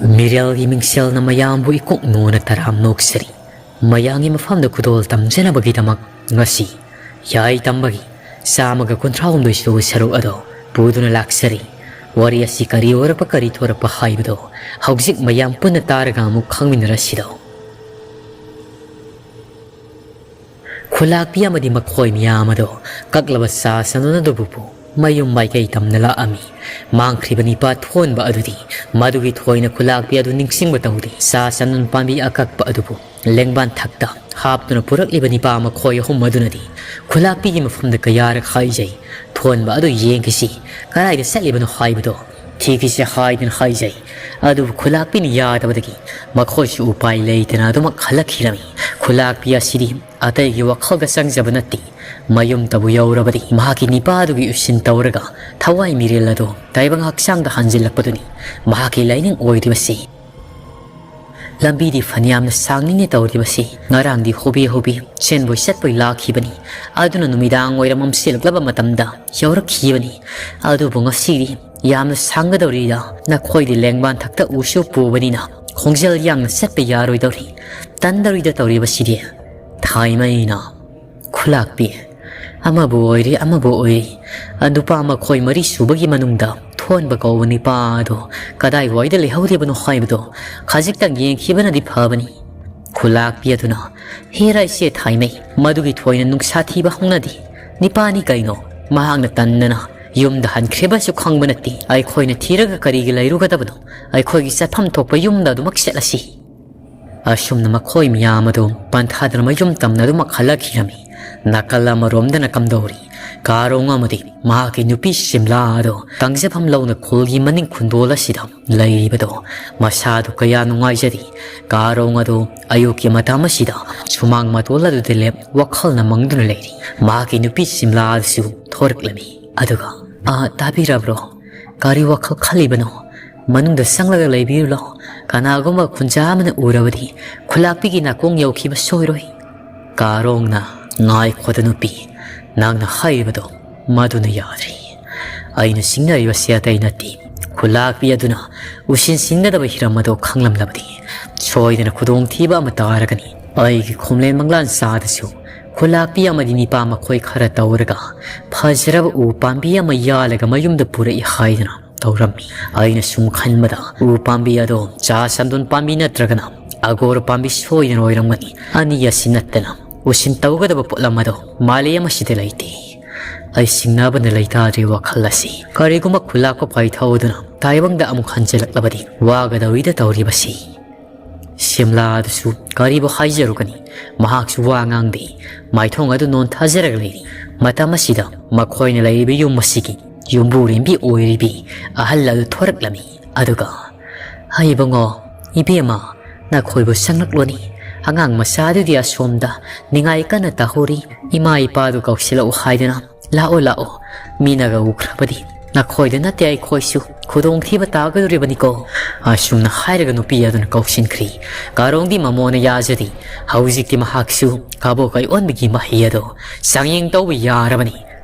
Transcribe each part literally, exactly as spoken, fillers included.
ꯃꯤꯔꯦꯜꯒꯤ ꯃꯤꯡꯁꯦꯜꯅ ꯃꯌꯥꯝꯕꯨ ꯏꯀꯣꯛ ꯅꯣꯅ ꯇꯔꯥꯝ ꯅꯣꯛꯆꯔꯤ꯫ ꯃꯌꯥꯝꯒꯤ ꯃꯐꯝꯗ ꯈꯨꯗꯣꯜ ꯇꯝꯖꯅꯕꯒꯤꯗꯃꯛ ꯉꯁꯤ ꯌꯥꯏ ꯇꯝꯕꯒꯤ ꯆꯥꯝꯃꯒ ꯀꯨꯟꯊ꯭ꯔꯥꯍꯨꯝꯗꯣꯏ ꯁꯨꯕ ꯁꯔꯨꯛ ꯑꯗꯣ ꯄꯨꯗꯨꯅ ꯂꯥꯛꯆꯔꯤ꯫ ꯋꯥꯔꯤ ꯑꯁꯤ ꯀꯔꯤ ꯑꯣꯏꯔꯛꯄ, ꯀꯔꯤ ꯊꯣꯔꯛꯄ ꯍꯥꯏꯕꯗꯣ ꯍꯧꯖꯤꯛ ꯃꯌꯥꯝ ꯄꯨꯟꯅ ꯇꯥꯔꯒ ꯑꯃꯨꯛ ꯈꯪꯃꯤꯟꯅꯔꯁꯤꯗꯣ꯫ ꯈꯨꯂꯥꯛꯄꯤ ꯑꯃꯗꯤ ꯃꯈꯣꯏ ꯃꯌꯥꯝ ꯑꯗꯣ ꯀꯛꯂꯕ ꯆꯥ ꯆꯟꯗꯣꯟ ꯑꯗꯨꯕꯨ ꯃꯌꯨꯝ ꯃꯥꯏꯀꯩ ꯇꯝꯅ ꯂꯥꯛꯑꯝꯃꯤ꯫ ꯃꯥꯡꯈ꯭ꯔꯤꯕ ꯅꯤꯄꯥ ꯊꯣꯟꯕ ꯑꯗꯨꯗꯤ ꯃꯗꯨꯒꯤ ꯊꯣꯏꯅ ꯈꯨꯂꯥꯛꯄꯤ ꯑꯗꯨ ꯅꯤꯡꯁꯤꯡꯕ ꯇꯧꯗꯦ꯫ ꯆꯥ ꯆꯟꯗꯣꯟ ꯄꯥꯝꯕꯤ ꯑꯀꯛꯄ ꯑꯗꯨꯕꯨ ꯂꯦꯡꯕꯥꯟ ꯊꯛꯇ ꯍꯥꯞꯇꯨꯅ ꯄꯨꯔꯛꯂꯤꯕ ꯅꯤꯄꯥ ꯃꯈꯣꯏ ꯑꯍꯨꯝ ꯑꯗꯨꯅꯗꯤ ꯈꯨꯂꯥꯛꯄꯤꯒꯤ ꯃꯐꯝꯗ ꯀꯌꯥꯔꯛ ꯍꯥꯏꯖꯩ, "ꯊꯣꯟꯕ ꯑꯗꯨ ꯌꯦꯡꯈꯤꯁꯤ, ꯀꯗꯥꯏꯗ ꯆꯠꯂꯤꯕꯅꯣ ꯍꯥꯏꯕꯗꯣ ꯊꯤꯈꯤꯁꯤ" ꯍꯥꯏꯗꯨꯅ ꯍꯥꯏꯖꯩ꯫ ꯑꯗꯨꯕꯨ ꯈꯨꯂꯥꯛꯄꯤꯅ ꯌꯥꯗꯕꯗꯒꯤ ꯃꯈꯣꯏꯁꯨ ꯎꯄꯥꯏ ꯂꯩꯇꯅ ꯑꯗꯨꯃꯛ ꯍꯜꯂꯛꯈꯤꯔꯝꯃꯤ꯫ ꯈꯨꯂꯥꯛꯄꯤ ꯑꯁꯤꯗꯤ ꯑꯇꯩꯒꯤ ꯋꯥꯈꯜꯒ ꯆꯪꯖꯕ ꯅꯠꯇꯦ꯫ ꯃꯌꯨꯝꯇꯕꯨ ꯌꯧꯔꯕꯗꯤ ꯃꯍꯥꯛꯀꯤ ꯅꯤꯄꯥꯗꯨꯒꯤ ꯎꯁꯤꯟ ꯇꯧꯔꯒ ꯊꯋꯥꯏ ꯃꯤꯔꯦꯜ ꯑꯗꯨ ꯇꯥꯏꯕꯪ ꯍꯛꯆꯥꯡꯗ ꯍꯟꯖꯤꯜꯂꯛꯄꯗꯨꯅꯤ ꯃꯍꯥꯛꯀꯤ ꯂꯥꯏꯅꯤꯡ ꯑꯣꯏꯔꯤꯕꯁꯤ꯫ ꯂꯝꯕꯤꯗꯤ ꯐꯅꯌꯥꯝꯅ ꯁꯥꯡꯂꯤꯅꯦ ꯇꯧꯔꯤꯕꯁꯤ꯫ ꯉꯔꯥꯡꯗꯤ ꯍꯣꯕꯦ ꯍꯣꯕꯦ ꯆꯦꯟꯕꯣꯏ ꯆꯠꯄꯣꯏ ꯂꯥꯛꯈꯤꯕꯅꯤ꯫ ꯑꯗꯨꯅ ꯅꯨꯃꯤꯗꯥꯡ ꯋꯥꯏꯔꯝ ꯃꯝꯁꯤꯜꯂꯛꯂꯕ ꯃꯇꯝꯗ ꯌꯧꯔꯛꯈꯤꯕꯅꯤ꯫ ꯑꯗꯨꯕꯨ ꯉꯁꯤꯗꯤ ꯌꯥꯝꯅ ꯁꯥꯡꯒꯗꯧꯔꯤꯗ, ꯅꯈꯣꯏꯗꯤ ꯂꯦꯡꯕꯥꯟ ꯊꯛꯇ ꯎꯁꯨ ꯄꯨꯕꯅꯤꯅ ꯈꯣꯡꯖꯦꯜ ꯌꯥꯡꯅ ꯆꯠꯄ ꯌꯥꯔꯣꯏꯗꯧꯔꯤ꯫ ꯇꯟꯗꯧꯔꯤꯗ ꯇꯧꯔꯤꯕꯁꯤꯗꯤ꯫ ꯊꯥꯏꯃꯩꯅ ꯈꯨꯂꯥꯛꯄꯤ꯫ ꯑꯃꯕꯨ ꯑꯣꯏꯔꯦ, ꯑꯃꯕꯨ ꯑꯣꯏꯔꯦ꯫ ꯅꯨꯄꯥ ꯃꯈꯣꯏ ꯃꯔꯤ ꯁꯨꯕꯒꯤ ꯃꯅꯨꯡꯗ ꯊꯣꯟꯕ ꯀꯧꯕ ꯅꯤꯄꯥ ꯑꯗꯨ ꯀꯗꯥꯏꯋꯥꯏꯗ ꯂꯩꯍꯧꯔꯤꯕꯅꯣ ꯍꯥꯏꯕꯗꯨ ꯈꯖꯤꯛꯇꯪ ꯌꯦꯡꯈꯤꯕꯅꯗꯤ ꯐꯕꯅꯤ꯫ ꯈꯨꯂꯥꯛꯄꯤ ꯑꯗꯨꯅ, "ꯍꯦꯔꯥ ꯏꯆꯦ ꯊꯥꯏꯃꯩ, ꯃꯗꯨꯒꯤ ꯊꯣꯏꯅ ꯅꯨꯡꯁꯥ ꯊꯤꯕ ꯍꯧꯅꯗꯦ꯫ ꯅꯤꯄꯥꯅꯤ ꯀꯩꯅꯣ? ꯃꯍꯥꯛꯅ ꯇꯟꯗꯅ ꯌꯨꯝꯗ ꯍꯟꯈ꯭ꯔꯤꯕꯁꯨ ꯈꯪꯕ ꯅꯠꯇꯦ꯫ ꯑꯩꯈꯣꯏꯅ ꯊꯤꯔꯒ ꯀꯔꯤꯒꯤ ꯂꯩꯔꯨꯒꯗꯕꯅꯣ? ꯑꯩꯈꯣꯏꯒꯤ ꯆꯠꯐꯝ ꯊꯣꯛꯄ ꯌꯨꯝꯗ ꯑꯗꯨꯃꯛ ꯆꯠꯂꯁꯤ"꯫ ꯑꯁꯨꯝꯅ ꯃꯈꯣꯏ ꯃꯌꯥꯝ ꯑꯗꯨ ꯄꯟꯊꯥꯗꯨꯅ ꯃꯌꯨꯝ ꯇꯝꯅ ꯑꯗꯨꯃꯛ ꯍꯜꯂꯛꯈꯤꯔꯝꯃꯤ꯫ ꯅꯥꯀꯜ ꯑꯃꯔꯣꯝꯗꯅ ꯀꯝꯗꯧꯔꯤ? ꯀꯥꯔꯣꯡ ꯑꯃꯗꯤ ꯃꯍꯥꯛꯀꯤ ꯅꯨꯄꯤ ꯁꯤꯝꯂꯥ ꯑꯗꯨ ꯀꯪꯖꯐꯝ ꯂꯧꯅ ꯈꯨꯜꯒꯤ ꯃꯅꯤꯡ ꯈꯨꯟꯗꯣꯜ ꯑꯁꯤꯗ ꯂꯩꯔꯤꯕꯗꯣ ꯃꯁꯥꯗꯨ ꯀꯌꯥ ꯅꯨꯡꯉꯥꯏꯖꯗꯦ꯫ ꯀꯥꯔꯣꯡ ꯑꯗꯨ ꯑꯌꯨꯛꯀꯤ ꯃꯇꯝ ꯑꯁꯤꯗ ꯁꯨꯃꯥꯡ ꯃꯇꯣꯜ ꯑꯗꯨꯗ ꯂꯦꯞ ꯋꯥꯈꯜꯅ ꯃꯪꯗꯨꯅ ꯂꯩꯔꯤ꯫ ꯃꯍꯥꯛꯀꯤ ꯅꯨꯄꯤ ꯁꯤꯝꯂꯥ ꯑꯗꯨꯁꯨ ꯊꯣꯔꯛꯂꯝꯃꯤ꯫ ꯑꯗꯨꯒ, "ꯑꯥ, ꯇꯥꯕꯤꯔꯕ꯭ꯔꯣ? ꯀꯔꯤ ꯋꯥꯈꯜ ꯈꯜꯂꯤꯕꯅꯣ? ꯃꯅꯨꯡꯗ ꯆꯪꯂꯒ ꯂꯩꯕꯤꯔꯨ ꯂꯥꯎ꯫ ꯀꯅꯥꯒꯨꯝꯕ ꯈꯨꯟꯖꯥ ꯑꯃꯅ ꯎꯔꯕꯗꯤ ꯈꯨꯂꯥꯛꯄꯤꯒꯤ ꯅꯥꯀꯣꯡ ꯌꯧꯈꯤꯕ ꯁꯣꯏꯔꯣꯏ"꯫ ꯀꯥꯔꯣꯡꯅ, "ꯉꯥꯏꯈꯣꯗ ꯅꯨꯄꯤ, ꯅꯪꯅ ꯍꯥꯏꯔꯤꯕꯗꯣ ꯃꯗꯨꯅ ꯌꯥꯗ꯭ꯔꯤ꯫ ꯑꯩꯅ ꯆꯤꯡꯅꯔꯤꯕꯁꯤ ꯑꯇꯩ ꯅꯠꯇꯦ꯫ ꯈꯨꯂꯥꯛꯄꯤ ꯑꯗꯨꯅ ꯎꯁꯤꯟ ꯁꯤꯟꯒꯗꯕ ꯍꯤꯔꯝ ꯑꯗꯨ ꯈꯪꯂꯝꯂꯕꯗꯤ ꯁꯣꯏꯗꯅ ꯈꯨꯗꯣꯡꯊꯤꯕ ꯑꯃ ꯇꯥꯔꯒꯅꯤ꯫ ꯑꯩꯒꯤ ꯈꯣꯝꯂꯦꯟ ꯃꯪꯂꯥꯟ ꯆꯥꯗꯁꯨ ꯈꯨꯂꯥꯛꯄꯤ ꯑꯃꯗꯤ ꯅꯤꯄꯥ ꯃꯈꯣꯏ ꯈꯔ ꯇꯧꯔꯒ ꯐꯖꯔꯕ ꯎ ꯄꯥꯝꯕꯤ ꯑꯃ ꯌꯥꯜꯂꯒ ꯃꯌꯨꯝꯗ ꯄꯨꯔꯛꯏ ꯍꯥꯏꯗꯨꯅ ꯇꯧꯔꯝꯃꯤ꯫ ꯑꯩꯅ ꯁꯨꯝ ꯈꯟꯕꯗ ꯎ ꯄꯥꯝꯕꯤ ꯑꯗꯣ ꯆꯥ ꯆꯟꯗꯣꯟ ꯄꯥꯝꯕꯤ ꯅꯠꯇ꯭ꯔꯒꯅ ꯑꯒꯣꯔ ꯄꯥꯝꯕꯤ ꯁꯣꯏꯗꯅ ꯑꯣꯏꯔꯝꯒꯅꯤ꯫ ꯑꯅꯤ ꯑꯁꯤ ꯅꯠꯇꯅ ꯎꯁꯤꯟ ꯇꯧꯒꯗꯕ ꯄꯣꯠꯂꯝ ꯑꯗꯣ ꯃꯥꯂꯦꯝ ꯑꯁꯤꯗ ꯂꯩꯇꯦ꯫ ꯑꯩ ꯁꯤꯡꯅꯕꯅ ꯂꯩꯇꯥꯗ꯭ꯔꯤ ꯋꯥꯈꯜ ꯑꯁꯤ꯫ ꯀꯔꯤꯒꯨꯝꯕ ꯈꯨꯂꯥꯛꯄ ꯄꯥꯏꯊꯧꯗꯨꯅ ꯇꯥꯏꯕꯪꯗ ꯑꯃꯨꯛ ꯍꯟꯖꯤꯜꯂꯛꯂꯕꯗꯤ ꯋꯥꯒꯗꯧꯔꯤꯗ ꯇꯧꯔꯤꯕꯁꯤ꯫ ꯁꯤꯝꯂꯥ ꯑꯗꯨꯁꯨ ꯀꯔꯤꯕꯨ ꯍꯥꯏꯖꯔꯨꯒꯅꯤ? ꯃꯍꯥꯛꯁꯨ ꯋꯥ ꯉꯥꯡꯗꯦ꯫ ꯃꯥꯏꯊꯣꯡ ꯑꯗꯨ ꯅꯣꯟꯊꯖꯔꯒ ꯂꯩꯔꯤ꯫ ꯃꯇꯝ ꯑꯁꯤꯗ ꯃꯈꯣꯏꯅ ꯂꯩꯔꯤꯕ ꯌꯨꯝ ꯑꯁꯤꯒꯤ ꯌꯨꯝꯕꯨꯔꯦꯝꯕꯤ ꯑꯣꯏꯔꯤꯕꯤ ꯑꯍꯜ ꯑꯗꯨ ꯊꯣꯔꯛꯂꯝꯃꯤ꯫ ꯑꯗꯨꯒ, "ꯍꯩ ꯏꯕꯨꯡꯉꯣ, ꯏꯕꯦꯝꯃ, ꯅꯈꯣꯏꯕꯨ ꯆꯪꯂꯛꯂꯣꯅꯤ꯫ ꯑꯉꯥꯡ ꯃꯆꯥꯗꯨꯗꯤ ꯑꯁꯣꯝꯗ ꯅꯤꯡꯉꯥꯏ ꯀꯟꯅ ꯇꯧꯍꯧꯔꯤ꯫ ꯏꯃꯥ ꯏꯄꯥꯗꯨ ꯀꯧꯁꯤꯜꯂꯛꯎ ꯍꯥꯏꯗꯅ ꯂꯥꯛꯑꯣ, ꯂꯥꯛꯑꯣ꯫ ꯃꯤꯅꯒ ꯎꯈ꯭ꯔꯕꯗꯤ ꯅꯈꯣꯏꯗ ꯅꯠꯇꯦ ꯑꯩꯈꯣꯏꯁꯨ ꯈꯨꯗꯣꯡꯊꯤꯕ ꯇꯥꯒꯗꯧꯔꯤꯕꯅꯤꯀꯣ"꯫ ꯑꯁꯨꯝꯅ ꯍꯥꯏꯔꯒ ꯅꯨꯄꯤ ꯑꯗꯨꯅ ꯀꯧꯁꯤꯟꯈ꯭ꯔꯤ꯫ ꯀꯥꯔꯣꯡꯗꯤ ꯃꯃꯣꯅ ꯌꯥꯖꯔꯤ꯫ ꯍꯧꯖꯤꯛꯇꯤ ꯃꯍꯥꯛꯁꯨ ꯀꯕꯣꯛ ꯀꯩ ꯑꯣꯟꯕꯒꯤ ꯃꯍꯩ ꯑꯗꯣ ꯆꯥꯡꯌꯦꯡ ꯇꯧꯕ ꯌꯥꯔꯕꯅꯤ꯫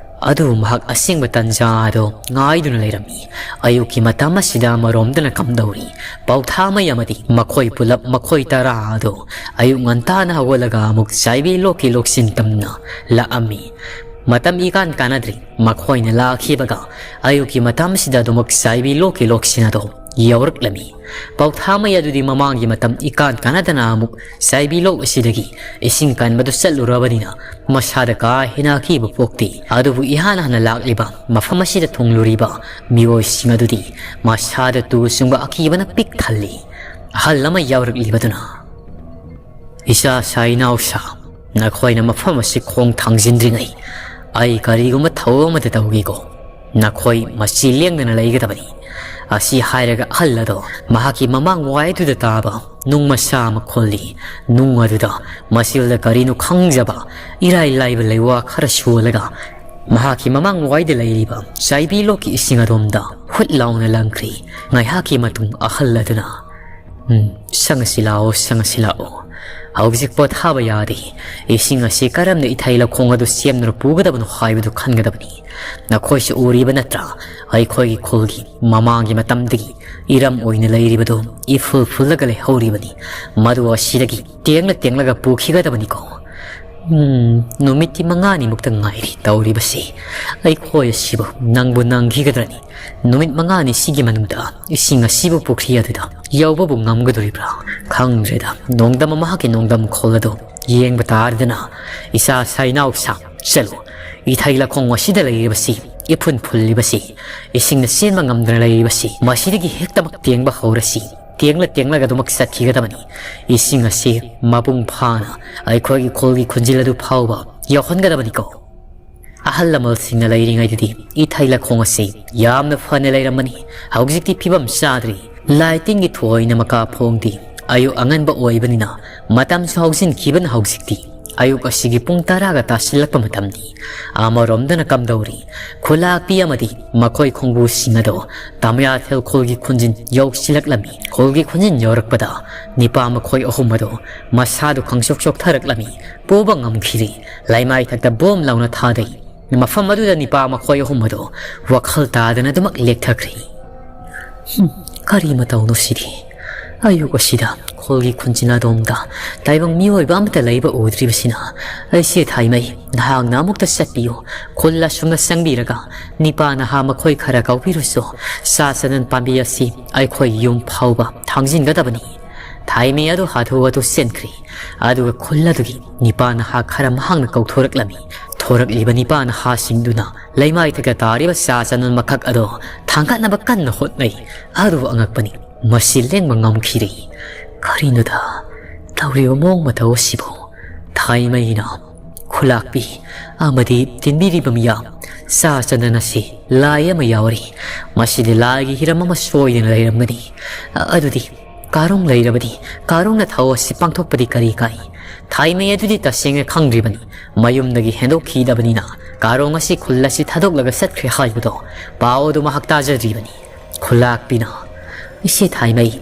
ꯑꯗꯨꯕꯨ ꯃꯍꯥꯛ ꯑꯁꯦꯡꯕ ꯇꯟꯖꯥ ꯑꯗꯣ ꯉꯥꯏꯗꯨꯅ ꯂꯩꯔꯝꯃꯤ꯫ ꯑꯌꯨꯛꯀꯤ ꯃꯇꯝ ꯑꯁꯤꯗ ꯑꯃꯔꯣꯝꯗꯅ ꯀꯝꯗꯧꯔꯤ? ꯄꯥꯎꯊꯥꯃꯩ ꯑꯃꯗꯤ ꯃꯈꯣꯏ ꯄꯨꯂꯞ, ꯃꯈꯣꯏ ꯇꯔꯥ ꯑꯗꯣ ꯑꯌꯨꯛ ꯉꯟꯇꯥꯅ ꯍꯧꯒꯠꯂꯒ ꯑꯃꯨꯛ ꯆꯥꯏꯕꯤ ꯂꯣꯛꯀꯤ ꯂꯣꯛꯁꯤꯟ ꯇꯝꯅ ꯂꯥꯛꯑꯝꯃꯤ꯫ ꯃꯇꯝ ꯏꯀꯥꯟ ꯀꯥꯟꯅꯗ꯭ꯔꯤ꯫ ꯃꯈꯣꯏꯅ ꯂꯥꯛꯈꯤꯕꯒ ꯑꯌꯨꯛꯀꯤ ꯃꯇꯝꯁꯤꯗ ꯑꯗꯨꯃꯛ ꯆꯥꯏꯕꯤ ꯂꯣꯛꯀꯤ ꯂꯣꯛꯁꯤꯟ ꯑꯗꯣ ꯌꯧꯔꯛꯂꯝꯃꯤ꯫ ꯄꯥꯎꯊꯥꯃꯩ ꯑꯗꯨꯗꯤ ꯃꯃꯥꯡꯒꯤ ꯃꯇꯝ ꯏꯀꯥꯟ ꯀꯥꯟꯅꯗꯅ ꯑꯃꯨꯛ ꯆꯥꯏꯕꯤ ꯂꯣꯛ ꯑꯁꯤꯗꯒꯤ ꯏꯁꯤꯡ ꯀꯟꯕꯗꯨ ꯆꯠꯂꯨꯔꯕꯅꯤꯅ ꯃꯁꯥꯗ ꯀꯥ ꯍꯦꯟꯅ ꯑꯀꯤꯕ ꯄꯣꯛꯇꯦ꯫ ꯑꯗꯨꯕꯨ ꯏꯍꯥꯟ ꯍꯥꯟꯅ ꯂꯥꯛꯂꯤꯕ ꯃꯐꯝ ꯑꯁꯤꯗ ꯊꯨꯡꯂꯨꯔꯤꯕ ꯃꯤꯑꯣꯏꯁꯤꯡ ꯑꯗꯨꯗꯤ ꯃꯁꯥꯗ ꯇꯨ ꯆꯨꯡꯕ ꯑꯀꯤꯕꯅ ꯄꯤꯛ ꯊꯜꯂꯤ꯫ ꯑꯍꯜ ꯑꯃ ꯌꯥꯎꯔꯛꯂꯤꯕꯗꯨꯅ, "ꯏꯆꯥ ꯁꯥ ꯏꯅꯥꯎ ꯁꯥ, ꯅꯈꯣꯏꯅ ꯃꯐꯝ ꯑꯁꯤ ꯈꯣꯡ ꯊꯥꯡꯖꯤꯟꯗ꯭ꯔꯤꯉꯩ ꯑꯩ ꯀꯔꯤꯒꯨꯝꯕ ꯊꯧ ꯑꯃꯗ ꯇꯧꯒꯦꯀꯣ꯫ ꯅꯈꯣꯏ ꯃꯁꯤ ꯂꯦꯡꯗꯅ ꯂꯩꯒꯗꯕꯅꯤ"꯫ ꯑꯁꯤ ꯍꯥꯏꯔꯒ ꯑꯍꯜ ꯑꯗꯣ ꯃꯍꯥꯛꯀꯤ ꯃꯃꯥꯡ ꯋꯥꯏꯗꯨꯗ ꯇꯥꯕ ꯅꯨꯡ ꯃꯆꯥ ꯑꯃ ꯈꯣꯜꯂꯤ꯫ ꯅꯨꯡ ꯑꯗꯨꯗ ꯃꯁꯤꯗ ꯀꯔꯤꯅꯣ ꯈꯪꯖꯕ ꯏꯔꯥꯏ ꯂꯥꯏꯕ ꯂꯩꯋꯥ ꯈꯔ ꯁꯣꯜꯂꯒ ꯃꯍꯥꯛꯀꯤ ꯃꯃꯥꯡ ꯋꯥꯏꯗ ꯂꯩꯔꯤꯕ ꯆꯥꯏꯕꯤ ꯂꯣꯛꯀꯤ ꯏꯁꯤꯡ ꯑꯗꯣꯝꯗ ꯍꯨꯠ ꯂꯥꯎꯅ ꯂꯪꯈ꯭ꯔꯤ꯫ ꯉꯥꯏꯍꯥꯛꯀꯤ ꯃꯇꯨꯡ ꯑꯍꯜ ꯑꯗꯨꯅ, "ꯎꯝ, ꯁꯪ ꯑꯁꯤ ꯂꯥꯛꯑꯣ, ꯁꯪ ꯑꯁꯤ ꯂꯥꯛꯑꯣ꯫ ꯍꯧꯖꯤꯛ ꯄꯣꯊꯥꯕ ꯌꯥꯗꯦ꯫ ꯏꯁꯤꯡ ꯑꯁꯤ ꯀꯔꯝꯅ ꯏꯊꯩ ꯂꯧꯈꯣꯡ ꯑꯗꯨ ꯁꯦꯝꯗꯨꯅ ꯄꯨꯒꯗꯕꯅꯣ ꯍꯥꯏꯕꯗꯨ ꯈꯟꯒꯗꯕꯅꯤ꯫ ꯅꯈꯣꯏꯁꯨ ꯎꯔꯤꯕ ꯅꯠꯇ꯭ꯔꯥ? ꯑꯩꯈꯣꯏꯒꯤ ꯈꯨꯜꯒꯤ ꯃꯃꯥꯡꯒꯤ ꯃꯇꯝꯗꯒꯤ ꯏꯔꯝ ꯑꯣꯏꯅ ꯂꯩꯔꯤꯕꯗꯨ ꯏꯐꯨꯜ ꯐꯨꯜꯂꯒ ꯂꯩꯍꯧꯔꯤꯕꯅꯤ꯫ ꯃꯗꯨ ꯑꯁꯤꯗꯒꯤ ꯇꯦꯡꯂ ꯇꯦꯡꯂꯒ ꯄꯨꯈꯤꯒꯗꯕꯅꯤꯀꯣ꯫ ꯎꯝ, ꯅꯨꯃꯤꯠꯇꯤ ꯃꯉꯥꯅꯤꯃꯨꯛꯇ ꯉꯥꯏꯔꯤ ꯇꯧꯔꯤꯕꯁꯤ꯫ ꯑꯩꯈꯣꯏ ꯑꯁꯤꯕꯨ ꯅꯪꯕꯨ ꯅꯪꯈꯤꯒꯗ꯭ꯔꯅꯤ? ꯅꯨꯃꯤꯠ ꯃꯉꯥꯅꯤ ꯁꯤꯒꯤ ꯃꯅꯨꯡꯗ ꯏꯁꯤꯡ ꯑꯁꯤꯕꯨ ꯄꯨꯈ꯭ꯔꯤ ꯑꯗꯨꯗ ꯌꯧꯕꯕꯨ ꯉꯝꯒꯗꯣꯔꯤꯕ꯭ꯔꯥ? ꯈꯪꯗ꯭ꯔꯦꯗ, ꯅꯣꯡꯗꯝ ꯃꯍꯥꯛꯀꯤ ꯅꯣꯡꯗꯝ ꯈꯣꯜ ꯑꯗꯨ ꯌꯦꯡꯕ ꯇꯥꯔꯗꯅ꯫ ꯏꯁꯥ ꯁꯥꯏꯅꯥꯎ ꯁꯥ, ꯆꯠꯂꯨ꯫ ꯏꯊꯩ ꯂꯧꯈꯣꯡ ꯑꯁꯤꯗ ꯂꯩꯔꯤꯕꯁꯤ, ꯏꯐꯨꯟ ꯐꯨꯜꯂꯤꯕꯁꯤ, ꯏꯁꯤꯡꯅ ꯆꯦꯟꯕ ꯉꯝꯗꯅ ꯂꯩꯔꯤꯕꯁꯤ, ꯃꯁꯤꯗꯒꯤ ꯍꯦꯛꯇꯃꯛ ꯇꯦꯡꯕ ꯍꯧꯔꯁꯤ꯫ ꯇꯦꯡꯂ ꯇꯦꯡꯂꯒ ꯑꯗꯨꯃꯛ ꯆꯠꯈꯤꯒꯗꯕꯅꯤ꯫ ꯏꯁꯤꯡ ꯑꯁꯤ ꯃꯄꯨꯡ ꯐꯥꯅ ꯑꯩꯈꯣꯏꯒꯤ ꯈꯨꯜꯒꯤ ꯈꯨꯟꯖꯤꯜ ꯑꯗꯨ ꯐꯥꯎꯕ ꯌꯧꯍꯟꯒꯗꯕꯅꯤꯀꯣ꯫ ꯑꯍꯜ ꯂꯃꯟꯁꯤꯡꯅ ꯂꯩꯔꯤꯉꯩꯗꯗꯤ ꯏꯊꯩ ꯂꯧꯈꯣꯡ ꯑꯁꯤ ꯌꯥꯝꯅ ꯐꯅ ꯂꯩꯔꯝꯕꯅꯤ꯫ ꯍꯧꯖꯤꯛꯇꯤ ꯐꯤꯕꯝ ꯆꯥꯗ꯭ꯔꯤ꯫ ꯂꯥꯏ ꯇꯤꯟꯒꯤ ꯊꯣꯏꯅ ꯃꯀꯥ ꯐꯣꯡꯗꯦ꯫ ꯑꯌꯨꯛ ꯑꯉꯟꯕ ꯑꯣꯏꯕꯅꯤꯅ ꯃꯇꯝꯁꯨ ꯍꯧꯖꯤꯟꯈꯤꯕꯅ ꯍꯧꯖꯤꯛꯇꯤ ꯑꯌꯨꯛ ꯑꯁꯤꯒꯤ ꯄꯨꯡ ꯇꯔꯥꯒ ꯇꯥꯁꯤꯜꯂꯛꯄ ꯃꯇꯝꯅꯤ꯫ ꯑꯃꯔꯣꯝꯗꯅ ꯀꯝꯗꯧꯔꯤ? ꯈꯨꯂꯥꯛꯄꯤ ꯑꯃꯗꯤ ꯃꯈꯣꯏ ꯈꯣꯡꯕꯨꯁꯤꯡ ꯑꯗꯣ ꯇꯃꯌꯥꯊꯦꯜ ꯈꯨꯜꯒꯤ ꯈꯨꯟꯖꯤꯟ ꯌꯧꯁꯤꯜꯂꯛꯂꯝꯃꯤ꯫ ꯈꯨꯜꯒꯤ ꯈꯨꯟꯖꯤꯟ ꯌꯧꯔꯛꯄꯗ ꯅꯤꯄꯥ ꯃꯈꯣꯏ ꯑꯍꯨꯝ ꯑꯗꯣ ꯃꯁꯥꯗꯨ ꯈꯪꯆꯣꯛ ꯆꯣꯛꯊꯔꯛꯂꯝꯃꯤ꯫ ꯄꯨꯕ ꯉꯝꯈꯤꯗꯦ꯫ ꯂꯩꯃꯥꯏ ꯊꯛꯇ ꯕꯣꯝ ꯂꯥꯎꯅ ꯊꯥꯗꯩ꯫ ꯃꯐꯝ ꯑꯗꯨꯗ ꯅꯤꯄꯥ ꯃꯈꯣꯏ ꯑꯍꯨꯝ ꯑꯗꯣ ꯋꯥꯈꯜ ꯇꯥꯗꯅ ꯑꯗꯨꯃꯛ ꯂꯦꯛꯊꯈ꯭ꯔꯦ꯫ ꯍꯨꯝ, ꯀꯔꯤ ꯃꯇꯧꯅꯣ ꯁꯤꯗꯤ? ꯑꯌꯨꯛ ꯑꯁꯤꯗ ꯈꯨꯜꯒꯤ ꯈꯨꯟꯖꯤꯟ ꯑꯗꯣꯝꯗ ꯇꯥꯏꯕꯪ ꯃꯤꯑꯣꯏꯕ ꯑꯃꯠꯇ ꯂꯩꯕ ꯎꯗ꯭ꯔꯤꯕꯁꯤꯅ꯫ ꯑꯩꯁꯦ ꯊꯥꯏꯃꯩ, ꯅꯍꯥꯛꯅ ꯑꯃꯨꯛꯇ ꯆꯠꯄꯤꯌꯨ꯫ ꯈꯨꯜ ꯑꯁꯨꯝꯅ ꯆꯪꯕꯤꯔꯒ ꯅꯤꯄꯥ ꯅꯍꯥ ꯃꯈꯣꯏ ꯈꯔ ꯀꯧꯕꯤꯔꯨꯁꯨ꯫ ꯁꯥ ꯆꯅꯟ ꯄꯥꯝꯕꯤ ꯑꯁꯤ ꯑꯩꯈꯣꯏ ꯌꯨꯝ ꯐꯥꯎꯕ ꯊꯥꯡꯖꯤꯟꯒꯗꯕꯅꯤ꯫ ꯊꯥꯏꯃꯩ ꯑꯗꯨ ꯍꯥꯊꯨ ꯍꯥꯊꯨ ꯆꯦꯟꯈ꯭ꯔꯦ꯫ ꯑꯗꯨꯒ ꯈꯨꯜ ꯑꯗꯨꯒꯤ ꯅꯤꯄꯥ ꯅꯍꯥ ꯈꯔ ꯃꯍꯥꯛꯅ ꯀꯧꯊꯣꯔꯛꯂꯝꯃꯤ꯫ ꯊꯣꯔꯛꯂꯤꯕ ꯅꯤꯄꯥ ꯅꯍꯥꯁꯤꯡꯗꯨꯅ ꯂꯩꯃꯥꯏ ꯊꯛꯇ ꯇꯥꯔꯤꯕ ꯆꯥ ꯆꯅꯨꯟ ꯃꯀꯛ ꯑꯗꯣ ꯊꯥꯡꯒꯠꯅꯕ ꯀꯟꯅ ꯍꯣꯠꯅꯩ꯫ ꯑꯗꯨꯕꯨ ꯑꯉꯛꯄꯅꯤ, ꯃꯁꯤ ꯂꯦꯡꯕ ꯉꯝꯈꯤꯗꯦ꯫ ꯀꯔꯤꯅꯣꯗ ꯇꯧꯔꯤꯕ ꯃꯑꯣꯡ ꯃꯇꯧ ꯑꯁꯤꯕꯨ? ꯊꯥꯏꯃꯩꯅ ꯈꯨꯂꯥꯛꯄꯤ ꯑꯃꯗꯤ ꯇꯤꯟꯕꯤꯔꯤꯕ ꯃꯤꯌꯥꯝ, ꯆꯥ ꯆꯅꯟ ꯑꯁꯤ ꯂꯥꯏ ꯑꯃ ꯌꯥꯎꯔꯤ꯫ ꯃꯁꯤꯗꯤ ꯂꯥꯏꯒꯤ ꯍꯤꯔꯝ ꯑꯃ ꯁꯣꯏꯗꯅ ꯂꯩꯔꯝꯒꯅꯤ꯫ ꯑꯗꯨꯗꯤ ꯀꯥꯔꯣꯡ ꯂꯩꯔꯕꯗꯤ ꯀꯥꯔꯣꯡꯅ ꯊꯧ ꯑꯁꯤ ꯄꯥꯡꯊꯣꯛꯄꯗꯤ ꯀꯔꯤ ꯀꯥꯏ? ꯊꯥꯏꯃꯩ ꯑꯗꯨꯗꯤ ꯇꯁꯦꯡꯅ ꯈꯪꯗ꯭ꯔꯤꯕꯅꯤ꯫ ꯃꯌꯨꯝꯗꯒꯤ ꯍꯦꯟꯗꯣꯛꯈꯤꯗꯕꯅꯤꯅ ꯀꯥꯔꯣꯡ ꯑꯁꯤ ꯈꯨꯜ ꯑꯁꯤ ꯊꯥꯗꯣꯛꯂꯒ ꯆꯠꯈ꯭ꯔꯦ ꯍꯥꯏꯕꯗꯣ ꯄꯥꯎ ꯑꯗꯨ ꯃꯍꯥꯛ ꯇꯥꯖꯗ꯭ꯔꯤꯕꯅꯤ꯫ ꯈꯨꯂꯥꯛꯄꯤꯅ, "ꯏꯆꯦ ꯊꯥꯏꯃꯩ,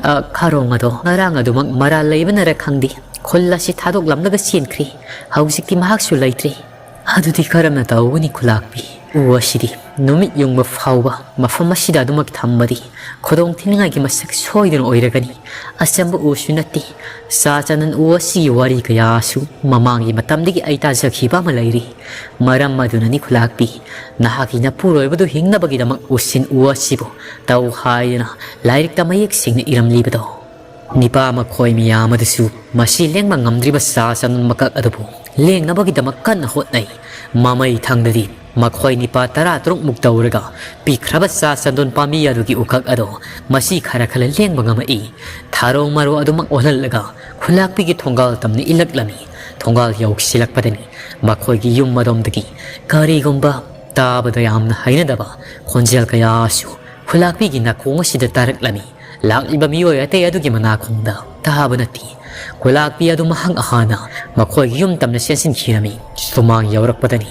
ꯑ, ꯀꯥꯔꯣꯡ ꯑꯗꯣ ꯉꯔꯥꯡ ꯑꯗꯨꯃꯛ ꯃꯔꯥꯜ ꯂꯩꯕꯅꯔ ꯈꯪꯗꯦ, ꯈꯨꯜ ꯑꯁꯤ ꯊꯥꯗꯣꯛꯂꯝꯂꯒ ꯆꯦꯟꯈ꯭ꯔꯦ꯫ ꯍꯧꯖꯤꯛꯇꯤ ꯃꯍꯥꯛꯁꯨ ꯂꯩꯇ꯭ꯔꯦ꯫ ꯑꯗꯨꯗꯤ ꯀꯔꯝꯅ ꯇꯧꯒꯅꯤ ꯈꯨꯂꯥꯛꯄꯤ? ꯎ ꯑꯁꯤꯗꯤ ꯅꯨꯃꯤꯠ ꯌꯨꯡꯕ ꯐꯥꯎꯕ ꯃꯐꯝ ꯑꯁꯤꯗ ꯑꯗꯨꯃꯛ ꯊꯝꯕꯗꯤ ꯈꯨꯗꯣꯡ ꯊꯤꯅꯤꯡꯉꯥꯏꯒꯤ ꯃꯁꯛ ꯁꯣꯏꯗꯅ ꯑꯣꯏꯔꯒꯅꯤ꯫ ꯑꯆꯝꯕ ꯎꯁꯨ ꯅꯠꯇꯦ꯫ ꯆꯥ ꯆꯅꯟ ꯎ ꯑꯁꯤꯒꯤ ꯋꯥꯔꯤ ꯀꯌꯥꯁꯨ ꯃꯃꯥꯡꯒꯤ ꯃꯇꯝꯗꯒꯤ ꯑꯩ ꯇꯥꯖꯈꯤꯕ ꯑꯃ ꯂꯩꯔꯤ꯫ ꯃꯔꯝ ꯑꯗꯨꯅꯅꯤ ꯈꯨꯂꯥꯛꯄꯤ, ꯅꯍꯥꯛꯀꯤ ꯅꯄꯨꯔꯣꯏꯕꯗꯨ ꯍꯤꯡꯅꯕꯒꯤꯗꯃꯛ ꯎꯁꯤꯟ ꯎ ꯑꯁꯤꯕꯨ ꯇꯧ ꯍꯥꯏꯗꯨꯅ ꯂꯥꯏꯔꯤꯛꯇ ꯃꯌꯦꯛ ꯁꯦꯡꯅ ꯏꯔꯝꯂꯤꯕꯗꯣ꯫ ꯅꯤꯄꯥ ꯃꯈꯣꯏ ꯃꯌꯥꯝ ꯑꯗꯨꯁꯨ ꯃꯁꯤ ꯂꯦꯡꯕ ꯉꯝꯗ꯭ꯔꯤꯕ ꯆꯥ ꯆꯟꯗꯣꯟ ꯃꯀꯛ ꯑꯗꯨꯕꯨ ꯂꯦꯡꯅꯕꯒꯤꯗꯃꯛ ꯀꯟꯅ ꯍꯣꯠꯅꯩ꯫ ꯃꯃꯩ ꯊꯪꯗꯗꯤ ꯃꯈꯣꯏ ꯅꯤꯄꯥ ꯇꯔꯥ ꯇꯔꯨꯛꯃꯨꯛ ꯇꯧꯔꯒ ꯄꯤꯛꯈ꯭ꯔꯕ ꯆꯥ ꯆꯟꯗꯣꯟ ꯄꯥꯝꯕꯤ ꯑꯗꯨꯒꯤ ꯎꯀꯛ ꯑꯗꯣ ꯃꯁꯤ ꯈꯔ ꯈꯔ ꯂꯦꯡꯕ ꯉꯝꯃꯛꯏ꯫ ꯊꯥꯔꯣ ꯃꯔꯣ ꯑꯗꯨꯃꯛ ꯑꯣꯜꯍꯜꯂꯒ ꯈꯨꯂꯥꯛꯄꯤꯒꯤ ꯊꯣꯡꯒꯥꯜ ꯇꯝꯅ ꯏꯜꯂꯛꯂꯝꯃꯤ꯫ ꯊꯣꯡꯒꯥꯜ ꯌꯧꯁꯤꯜꯂꯛꯄꯗꯅꯤ ꯃꯈꯣꯏꯒꯤ ꯌꯨꯝ ꯑꯗꯣꯝꯗꯒꯤ ꯀꯔꯤꯒꯨꯝꯕ ꯇꯥꯕꯗ ꯌꯥꯝꯅ ꯍꯩꯅꯗꯕ ꯈꯣꯟꯖꯦꯜ ꯀꯌꯥꯁꯨ ꯈꯨꯂꯥꯛꯄꯤꯒꯤ ꯅꯥꯀꯣꯡ ꯑꯁꯤꯗ ꯇꯥꯔꯛꯂꯝꯃꯤ꯫ ꯂꯥꯛꯂꯤꯕ ꯃꯤꯑꯣꯏ ꯑꯇꯩ ꯑꯗꯨꯒꯤ ꯃꯅꯥꯀꯣꯡꯗ ꯇꯥꯕ ꯅꯠꯇꯦ꯫ ꯈꯨꯂꯥꯛꯄꯤ ꯑꯗꯨ ꯃꯍꯥꯛ ꯍꯥꯟꯅ ꯃꯈꯣꯏꯒꯤ ꯌꯨꯝ ꯇꯝꯅ ꯆꯦꯟꯁꯤꯟꯈꯤꯔꯝꯃꯤ꯫ ꯁꯨꯃꯥꯡ ꯌꯧꯔꯛꯄꯗꯅꯤ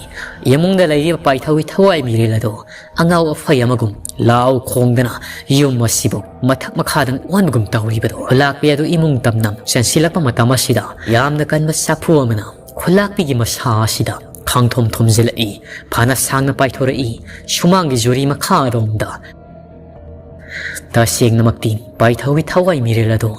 ꯏꯃꯨꯡꯗ ꯂꯩꯔꯤꯕ ꯄꯥꯏꯊꯧꯒꯤ ꯊꯋꯥꯏ ꯃꯤꯔꯦꯜ ꯑꯗꯨ ꯑꯉꯥꯎ ꯑꯐꯩ ꯑꯃꯒꯨꯝ ꯂꯥꯎ ꯈꯣꯡꯗꯅ ꯌꯨꯝ ꯑꯁꯤꯕꯨ ꯃꯊꯛ ꯃꯈꯥꯗꯪ ꯑꯣꯟꯕꯒꯨꯝ ꯇꯧꯔꯤꯕꯗꯨ꯫ ꯈꯨꯂꯥꯛꯄꯤ ꯑꯗꯨ ꯏꯃꯨꯡ ꯇꯝꯅ ꯆꯦꯟꯁꯤꯜꯂꯛꯄ ꯃꯇꯝ ꯑꯁꯤꯗ ꯌꯥꯝꯅ ꯀꯟꯕ ꯁꯥꯐꯨ ꯑꯃꯅ ꯈꯨꯂꯥꯛꯄꯤꯒꯤ ꯃꯁꯥ ꯑꯁꯤꯗ ꯈꯥꯡꯊꯣꯝ ꯊꯣꯝꯖꯤꯜꯂꯛꯏ꯫ ꯐꯅ ꯁꯥꯡꯅ ꯄꯥꯏꯊꯣꯔꯛꯏ꯫ ꯁꯨꯃꯥꯡꯒꯤ ꯖꯨꯔꯤ ꯃꯈꯥꯔꯣꯝꯗ꯫ ꯇꯁꯦꯡꯅꯃꯛꯇꯤ ꯄꯥꯏꯊꯧꯒꯤ ꯊꯋꯥꯏ ꯃꯤꯔꯦꯜ ꯑꯗꯨ